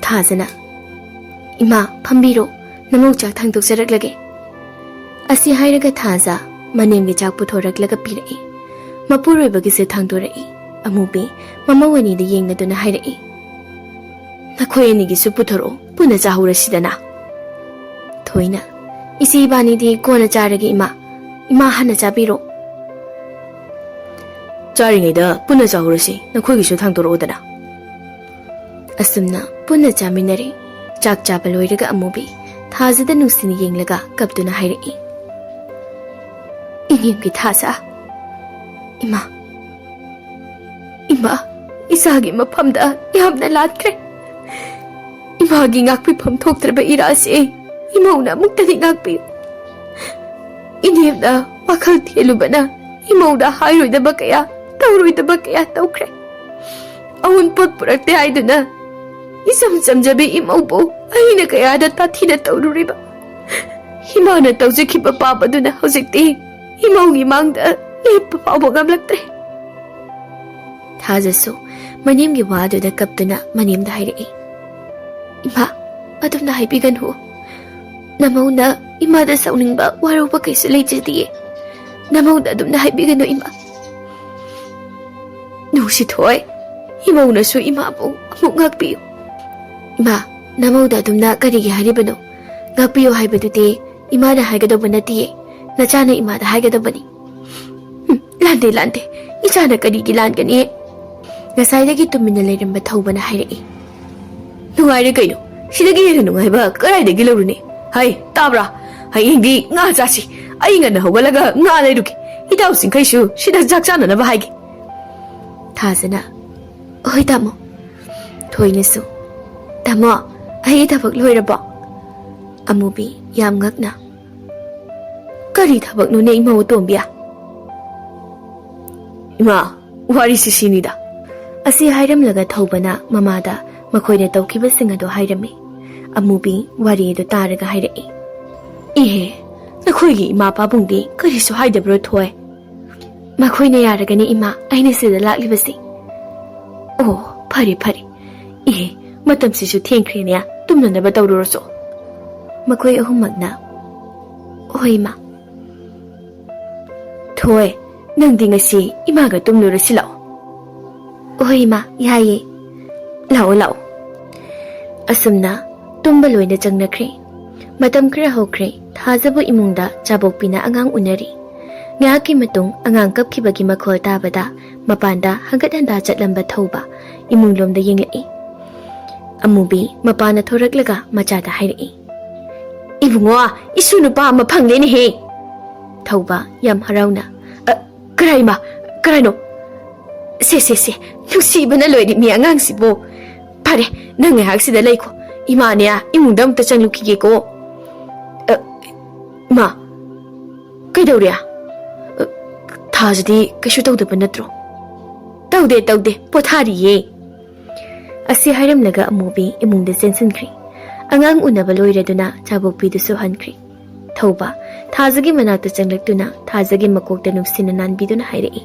ꯊꯥꯖꯅ, "ꯏꯃꯥ, ꯐꯝꯕꯤꯔꯣ, ꯅꯃꯧ ꯆꯥꯛ ꯊꯥꯡꯗꯣꯛꯆꯔꯛꯂꯒꯦ"꯫ ꯑꯁꯤ ꯍꯥꯏꯔꯒ ꯊꯥꯖ ꯃꯅꯦꯝꯒꯤ ꯆꯥꯛ ꯄꯨꯊꯣꯔꯛꯂꯒ ꯄꯤꯔꯛꯏ꯫ ꯃꯄꯨꯔꯣꯏꯕꯒꯤꯁꯨ ꯊꯥꯡꯗꯣꯔꯛꯏ꯫ ꯑꯃꯨꯕꯤ ꯃꯃꯧ ꯑꯅꯤꯗ ꯌꯦꯡꯅꯗꯨꯅ ꯍꯥꯏꯔꯛꯏ, "ꯅꯈꯣꯏ ꯑꯅꯤꯒꯤꯁꯨ ꯄꯨꯊꯣꯔꯛꯑꯣ, ꯄꯨꯟꯅ ꯆꯥꯍꯧꯔꯁꯤꯗꯅ"꯫ ꯊꯣꯏꯅ, "ꯏꯆꯦ ꯏꯕꯥꯅꯤꯗꯤ ꯀꯣꯟꯅ ꯆꯥꯔꯒꯦ ꯏꯃꯥ, ꯏꯃꯥ ꯍꯥꯟꯅ ꯆꯥꯕꯤꯔꯣ"꯫ "ꯆꯥꯔꯤꯉꯩꯗ ꯄꯨꯟꯅ ꯆꯥꯍꯧꯔꯁꯤ, ꯅꯈꯣꯏꯒꯤꯁꯨ ꯊꯥꯡꯗꯣꯔꯛꯑꯣꯗꯅ"꯫ ꯑꯁꯨꯝꯅ ꯄꯨꯟꯅ ꯆꯥꯃꯤꯟꯅꯔꯦ꯫ ꯆꯥꯛ ꯆꯥꯕ ꯂꯣꯏꯔꯒ ꯑꯃꯨꯕꯤ ꯊꯥꯖꯗ ꯅꯨꯡꯁꯤꯅ ꯌꯦꯡꯂꯒ ꯀꯞꯇꯨꯅ ꯍꯥꯏꯔꯛꯏ, "ꯏꯅꯦꯝꯒꯤ ꯊꯥꯖ, ꯏꯃꯥ, ꯏꯃꯥ, ꯏꯆꯥꯒꯤ ꯃꯐꯝꯗ ꯌꯥꯝꯅ ꯂꯥꯟꯈ꯭ꯔꯦ꯫ ꯏꯃꯥꯒꯤ ꯉꯥꯛꯄꯤꯐꯝ ꯊꯣꯛꯇ꯭ꯔꯕ ꯏꯔꯥꯁꯦ ꯏꯃꯧꯅ ꯑꯃꯨꯛꯇꯗꯤ ꯉꯥꯛꯄꯤꯌꯨ꯫ ꯏꯅꯦꯝꯅ ꯋꯥꯈꯜ ꯊꯦꯜꯂꯨꯕꯅ ꯏꯃꯧꯗ ꯍꯥꯏꯔꯣꯏꯗꯕ ꯀꯌꯥ, ꯇꯧꯔꯣꯏꯗꯕ ꯀꯌꯥ ꯇꯧꯈ꯭ꯔꯦ꯫ ꯑꯎꯟꯄꯣꯠ ꯄꯨꯔꯛꯇꯦ ꯍꯥꯏꯗꯨꯅ ꯏꯆꯝ ꯆꯝꯖꯕꯤ ꯏꯃꯧꯕꯨ ꯑꯩꯅ ꯀꯌꯥꯗ ꯇꯥꯊꯤꯅ ꯇꯧꯔꯨꯔꯤꯕ꯫ ꯏꯃꯥꯅ ꯇꯧꯖꯈꯤꯕ ꯄꯥꯞ ꯑꯗꯨꯅ ꯍꯧꯖꯤꯛꯇꯤ ꯏꯃꯧꯒꯤ ꯃꯥꯡꯗ ꯂꯦꯞꯄ ꯐꯥꯎꯕ ꯉꯝꯂꯛꯇ꯭ꯔꯦ"꯫ ꯊꯥꯖꯁꯨ ꯃꯅꯦꯝꯒꯤ ꯋꯥꯗꯨꯗ ꯀꯞꯇꯨꯅ ꯃꯅꯦꯝꯗ ꯍꯥꯏꯔꯛꯏ, ꯏꯃꯥ, ꯑꯗꯨꯝꯅ ꯍꯥꯏꯕꯤꯒꯅꯨ꯫ ꯅꯃꯧꯅ ꯏꯃꯥꯗ ꯁꯥꯎꯅꯤꯡꯕ ꯋꯥꯔꯧꯕ ꯀꯩꯁꯨ ꯂꯩꯖꯗꯤꯌꯦ꯫ ꯅꯃꯧꯗ ꯑꯗꯨꯝꯅ ꯍꯥꯏꯕꯤꯒꯅꯨ, ꯏꯃꯥ꯫ ꯅꯨꯡꯁꯤꯊꯣꯏ, ꯏꯃꯧꯅꯁꯨ ꯏꯃꯥꯕꯨ ꯑꯃꯨꯛ ꯉꯥꯛꯄꯤꯌꯨ꯫ ꯏꯃꯥ, ꯅꯃꯧꯗ ꯑꯗꯨꯝꯅ ꯀꯔꯤꯒꯤ ꯍꯥꯏꯔꯤꯕꯅꯣ? ꯉꯥꯛꯄꯤꯌꯨ ꯍꯥꯏꯕꯗꯨꯗꯤ ꯏꯃꯥꯅ ꯍꯥꯏꯒꯗꯧꯕ ꯅꯠꯇꯤꯌꯦ, ꯅꯆꯥꯅ ꯏꯃꯥꯗ ꯍꯥꯏꯒꯗꯕꯅꯤ꯫ "ꯍꯨꯝ, ꯂꯥꯟꯗꯦ, ꯂꯥꯟꯗꯦ꯫ ꯏꯆꯥꯅ ꯀꯔꯤꯒꯤ ꯂꯥꯟꯒꯅꯤ?" ꯉꯁꯥꯏꯗꯒꯤ ꯇꯨꯃꯤꯟꯅ ꯂꯩꯔꯝꯕ ꯊꯧꯕꯅ ꯍꯥꯏꯔꯛꯏ꯫ "ꯅꯨꯡꯉꯥꯏꯔꯦ ꯀꯩꯅꯣ? ꯁꯤꯗꯒꯤ ꯍꯦꯟꯅ ꯅꯨꯡꯉꯥꯏꯕ ꯀꯗꯥꯏꯗꯒꯤ ꯂꯧꯔꯨꯅꯤ? ꯍꯩ, ꯇꯥꯕ꯭ꯔꯥ? ꯍꯌꯦꯡꯗꯤ ꯉꯥ ꯆꯥꯁꯤ꯫ ꯑꯩ ꯉꯟꯅ ꯍꯧꯒꯠꯂꯒ ꯉꯥ ꯂꯩꯔꯨꯒꯦ꯫ ꯏꯇꯥꯎꯁꯤꯡꯈꯩꯁꯨ ꯁꯤꯗ ꯆꯥꯛ ꯆꯥꯅꯅꯕ ꯍꯥꯏꯒꯦ꯫" ꯊꯥꯖꯅ, "ꯍꯣꯏ ꯇꯥꯃꯣ꯫" ꯊꯣꯏꯅꯁꯨ, "ꯇꯥꯃꯣ, ꯑꯩꯒꯤ ꯊꯕꯛ ꯂꯣꯏꯔꯕꯣ?" ꯑꯃꯨꯕꯤ ꯌꯥꯝ ꯉꯛꯅ, "ꯀꯔꯤ ꯊꯕꯛꯅꯣꯅꯦ ꯏꯃꯧ ꯑꯇꯣꯝꯕꯤ?" "ꯏꯃꯥ, ꯋꯥꯔꯤꯁꯤ ꯁꯤꯅꯤꯗ꯫" ꯑꯁꯤ ꯍꯥꯏꯔꯝꯂꯒ ꯊꯧꯕꯅ ꯃꯃꯥꯗ ꯃꯈꯣꯏꯅ ꯇꯧꯈꯤꯕꯁꯤꯡ ꯑꯗꯨ ꯍꯥꯏꯔꯝꯃꯤ꯫ ꯑꯃꯨꯕꯤ ꯋꯥꯔꯤ ꯑꯗꯨ ꯇꯥꯔꯒ ꯍꯥꯏꯔꯛꯏ, "ꯏꯍꯦ, ꯅꯈꯣꯏꯒꯤ ꯏꯃꯥ ꯄꯥꯕꯨꯡꯗꯤ ꯀꯔꯤꯁꯨ ꯍꯥꯏꯗꯕ꯭ꯔꯣ ꯊꯣꯏ?" "ꯃꯈꯣꯏꯅ ꯌꯥꯔꯒꯅꯤ ꯏꯃꯥ, ꯑꯩꯅ ꯁꯤꯗ ꯂꯥꯛꯂꯤꯕꯁꯤ꯫" "ꯑꯣ, ꯐꯔꯦ ꯐꯔꯦ꯫ ꯏꯍꯦ, ꯃꯇꯝꯁꯤꯁꯨ ꯊꯦꯡꯈ꯭ꯔꯦꯅꯦ, ꯇꯨꯝꯅꯅꯕ ꯇꯧꯔꯨꯔꯣꯁꯨ꯫" ꯃꯈꯣꯏ ꯑꯍꯨꯝꯃꯛꯅ, "ꯍꯣꯏ ꯏꯃꯥ꯫" "ꯊꯣꯏ, ꯅꯪꯗꯤ ꯉꯁꯤ ꯏꯃꯥꯒ ꯇꯨꯝꯂꯨꯔꯁꯤ ꯂꯥꯛꯑꯣ꯫" "ꯍꯣꯏ ꯏꯃꯥ, ꯌꯥꯏꯌꯦ꯫ ꯂꯥꯛꯑꯣ, ꯂꯥꯛꯑꯣ꯫" ꯑꯁꯨꯝꯅ ꯇꯨꯝꯕ ꯂꯣꯏꯅ ꯆꯪꯅꯈ꯭ꯔꯦ꯫ ꯃꯇꯝ ꯈꯔ ꯍꯧꯈ꯭ꯔꯦ, ꯊꯥꯖꯕ ꯏꯃꯨꯡꯗ ꯆꯥꯕꯣꯛꯄꯤꯅ ꯑꯉꯥꯡ ꯎꯅꯔꯤ꯫ ꯉꯥꯏꯍꯥꯛꯀꯤ ꯃꯇꯨꯡ ꯑꯉꯥꯡ ꯀꯞꯈꯤꯕꯒꯤ ꯃꯈꯣꯜ ꯇꯥꯕꯗ ꯃꯄꯥꯟꯗ ꯍꯪꯒꯠ ꯍꯟꯗꯥ ꯆꯠꯂꯝꯕ ꯊꯧꯕ ꯏꯃꯨꯡꯂꯣꯝꯗ ꯌꯦꯡꯂꯛꯏ꯫ ꯑꯃꯨꯕꯤ ꯃꯄꯥꯟꯅ ꯊꯣꯔꯛꯂꯒ ꯃꯆꯥꯗ ꯍꯥꯏꯔꯛꯏ, "ꯏꯕꯨꯡꯉꯣ, ꯏꯁꯨ ꯅꯨꯄꯥ ꯑꯃ ꯐꯪꯂꯦꯅꯦꯍꯦ!" ꯊꯧꯕ ꯌꯥꯝ ꯍꯔꯥꯎꯅ, "ꯑ, ꯀꯔꯥꯏ ꯏꯃꯥ? ꯀꯔꯥꯏꯅꯣ? ꯁꯦ, ꯁꯦ, ꯁꯦ, ꯅꯨꯡꯁꯤꯕꯅ ꯂꯣꯏꯔꯦ ꯃꯤ ꯑꯉꯥꯡꯁꯤꯕꯨ꯫ ꯐꯔꯦ, ꯅꯪ ꯉꯥꯏꯍꯥꯛ ꯁꯤꯗ ꯂꯩꯈꯣ꯫ ꯏꯃꯥꯅꯦ, ꯏꯃꯨꯡꯗ ꯑꯝꯇ ꯆꯪꯂꯨꯈꯤꯒꯦꯀꯣ꯫" "ꯑ, ꯏꯃꯥ, ꯀꯩꯗꯧꯔꯦ? ꯑ, ꯊꯥꯖꯗꯤ ꯀꯩꯁꯨ ꯇꯧꯗꯕ ꯅꯠꯇ꯭ꯔꯣ?" "ꯇꯧꯗꯦ, ꯇꯧꯗꯦ, ꯄꯣꯊꯥꯔꯤꯌꯦ꯫" ꯑꯁꯤ ꯍꯥꯏꯔꯝꯂꯒ ꯑꯃꯨꯕꯤ ꯏꯃꯨꯡꯗ ꯆꯦꯟꯁꯤꯟꯈ꯭ꯔꯦ꯫ ꯑꯉꯥꯡ ꯎꯅꯕ ꯂꯣꯏꯔꯗꯨꯅ ꯆꯥꯕꯣꯛꯄꯤꯗꯨꯁꯨ ꯍꯟꯈ꯭ꯔꯦ꯫ ꯊꯧꯕ, ꯊꯥꯖꯒꯤ ꯃꯅꯥꯛꯇ ꯆꯪꯂꯛꯇꯨꯅ ꯊꯥꯖꯒꯤ ꯃꯀꯣꯛꯇ ꯅꯨꯡꯁꯤꯅ ꯅꯥꯟꯕꯤꯗꯨꯅ ꯍꯥꯏꯔꯛꯏ,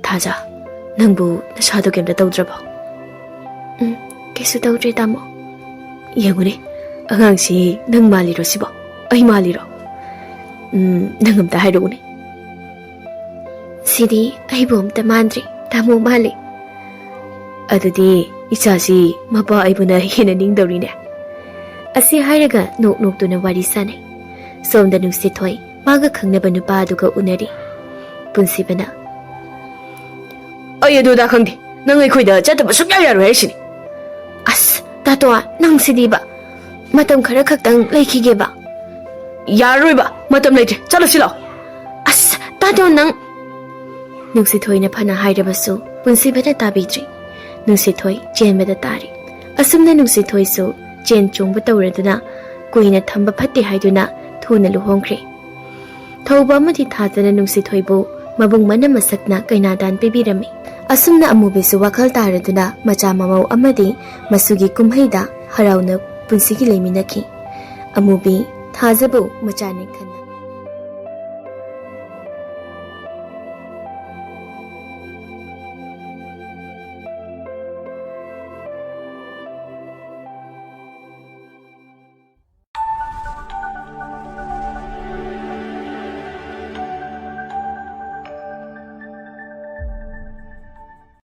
"ꯊꯥꯖ, ꯅꯪꯕꯨ ꯅꯁꯥꯗꯣ ꯀꯩꯝꯇ ꯇꯧꯗ꯭ꯔꯕꯣ?" "ꯎꯝ, ꯀꯩꯁꯨ ꯇꯧꯗ꯭ꯔꯦ, ꯇꯥꯃꯣ꯫ ꯌꯦꯡꯉꯨꯅꯦ, ꯑꯉꯥꯡꯁꯤ ꯅꯪ ꯃꯥꯜꯂꯤꯔꯣ ꯁꯤꯕꯣ? ꯑꯩ ꯃꯥꯜꯂꯤꯔꯣ? ꯎꯝ, ꯅꯪ ꯑꯝꯇ ꯍꯥꯏꯔꯛꯎꯅꯦ꯫ "ꯁꯤꯗꯤ ꯑꯩꯕꯨ ꯑꯝꯇ ꯃꯥꯟꯗ꯭ꯔꯦ, ꯇꯥꯃꯣ ꯃꯥꯜꯂꯦ꯫ ꯑꯗꯨꯗꯤ ꯏꯆꯥꯁꯤ ꯃꯄꯥ ꯑꯩꯕꯨꯅ ꯍꯦꯟꯅ ꯅꯤꯡꯗꯧꯔꯤꯅꯦ"꯫ ꯑꯁꯤ ꯍꯥꯏꯔꯒ ꯅꯣꯛ ꯅꯣꯛꯇꯨꯅ ꯋꯥꯔꯤ ꯁꯥꯟꯅꯩ꯫ ꯁꯣꯝꯗ ꯅꯨꯡꯁꯤꯊꯣꯏ ꯃꯥꯒ ꯈꯪꯅꯕ ꯅꯨꯄꯥ ꯑꯗꯨꯒ ꯎꯅꯔꯤ꯫ ꯄꯨꯟꯁꯤꯕꯅ, "ꯑꯩ ꯑꯗꯨꯗ ꯈꯪꯗꯦ, ꯅꯪ ꯑꯩꯈꯣꯏꯗ ꯆꯠꯇꯕ ꯁꯨꯛꯌꯥ ꯌꯥꯔꯣꯏ ꯍꯥꯏꯁꯤꯅꯤ"꯫ "ꯑꯁ, ꯇꯥꯇꯣ, ꯅꯪ ꯁꯤꯗꯤꯕ꯫ ꯃꯇꯝ ꯈꯔ ꯈꯛꯇꯪ ꯂꯩꯈꯤꯒꯦꯕ"꯫ "ꯌꯥꯔꯔꯣꯏꯕ, ꯃꯇꯝ ꯂꯩꯇ꯭ꯔꯦ, ꯆꯠꯂꯁꯤ ꯂꯥꯛꯑꯣ"꯫ "ꯑꯁ, ꯇꯥꯇꯣ, ꯅꯪ"꯫ ꯅꯨꯡꯁꯤꯊꯣꯏꯅ ꯐꯅ ꯍꯥꯏꯔꯕꯁꯨ ꯄꯨꯟꯁꯤꯕꯅ ꯇꯥꯕꯤꯗ꯭ꯔꯤ꯫ ꯅꯨꯡꯁꯤꯊꯣꯏ ꯆꯦꯟꯕꯗ ꯇꯥꯔꯤ꯫ ꯑꯁꯨꯝꯅ ꯅꯨꯡꯁꯤꯊꯣꯏꯁꯨ ꯆꯦꯟ ꯆꯣꯡꯕ ꯇꯧꯔꯗꯨꯅ ꯀꯨꯏꯅ ꯊꯝꯕ ꯐꯠꯇꯦ ꯍꯥꯏꯗꯨꯅ ꯊꯨꯅ ꯂꯨꯍꯣꯡꯈ꯭ꯔꯦ꯫ ꯊꯧꯕ ꯑꯃꯗꯤ ꯊꯥꯖꯅ ꯅꯨꯡꯁꯤꯊꯣꯏꯕꯨ ꯃꯕꯨꯡ ꯃꯅꯝ ꯃꯁꯛꯅ ꯀꯩꯅꯥꯗꯥꯟ ꯄꯤꯕꯤꯔꯝꯃꯤ꯫ ꯑꯁꯨꯝꯅ ꯑꯃꯨꯕꯤꯁꯨ ꯋꯥꯈꯜ ꯇꯥꯔꯗꯨꯅ ꯃꯆꯥ ꯃꯃꯧ ꯑꯃꯗꯤ ꯃꯁꯨꯒꯤ ꯀꯨꯝꯍꯩꯗ ꯍꯔꯥꯎꯅ ꯄꯨꯟꯁꯤꯒꯤ ꯂꯩꯃꯤꯟꯅꯈꯤ꯫ ꯑꯃꯨꯕꯤ ꯊꯥꯖꯕꯨ ꯃꯆꯥꯅꯤ ꯈꯟ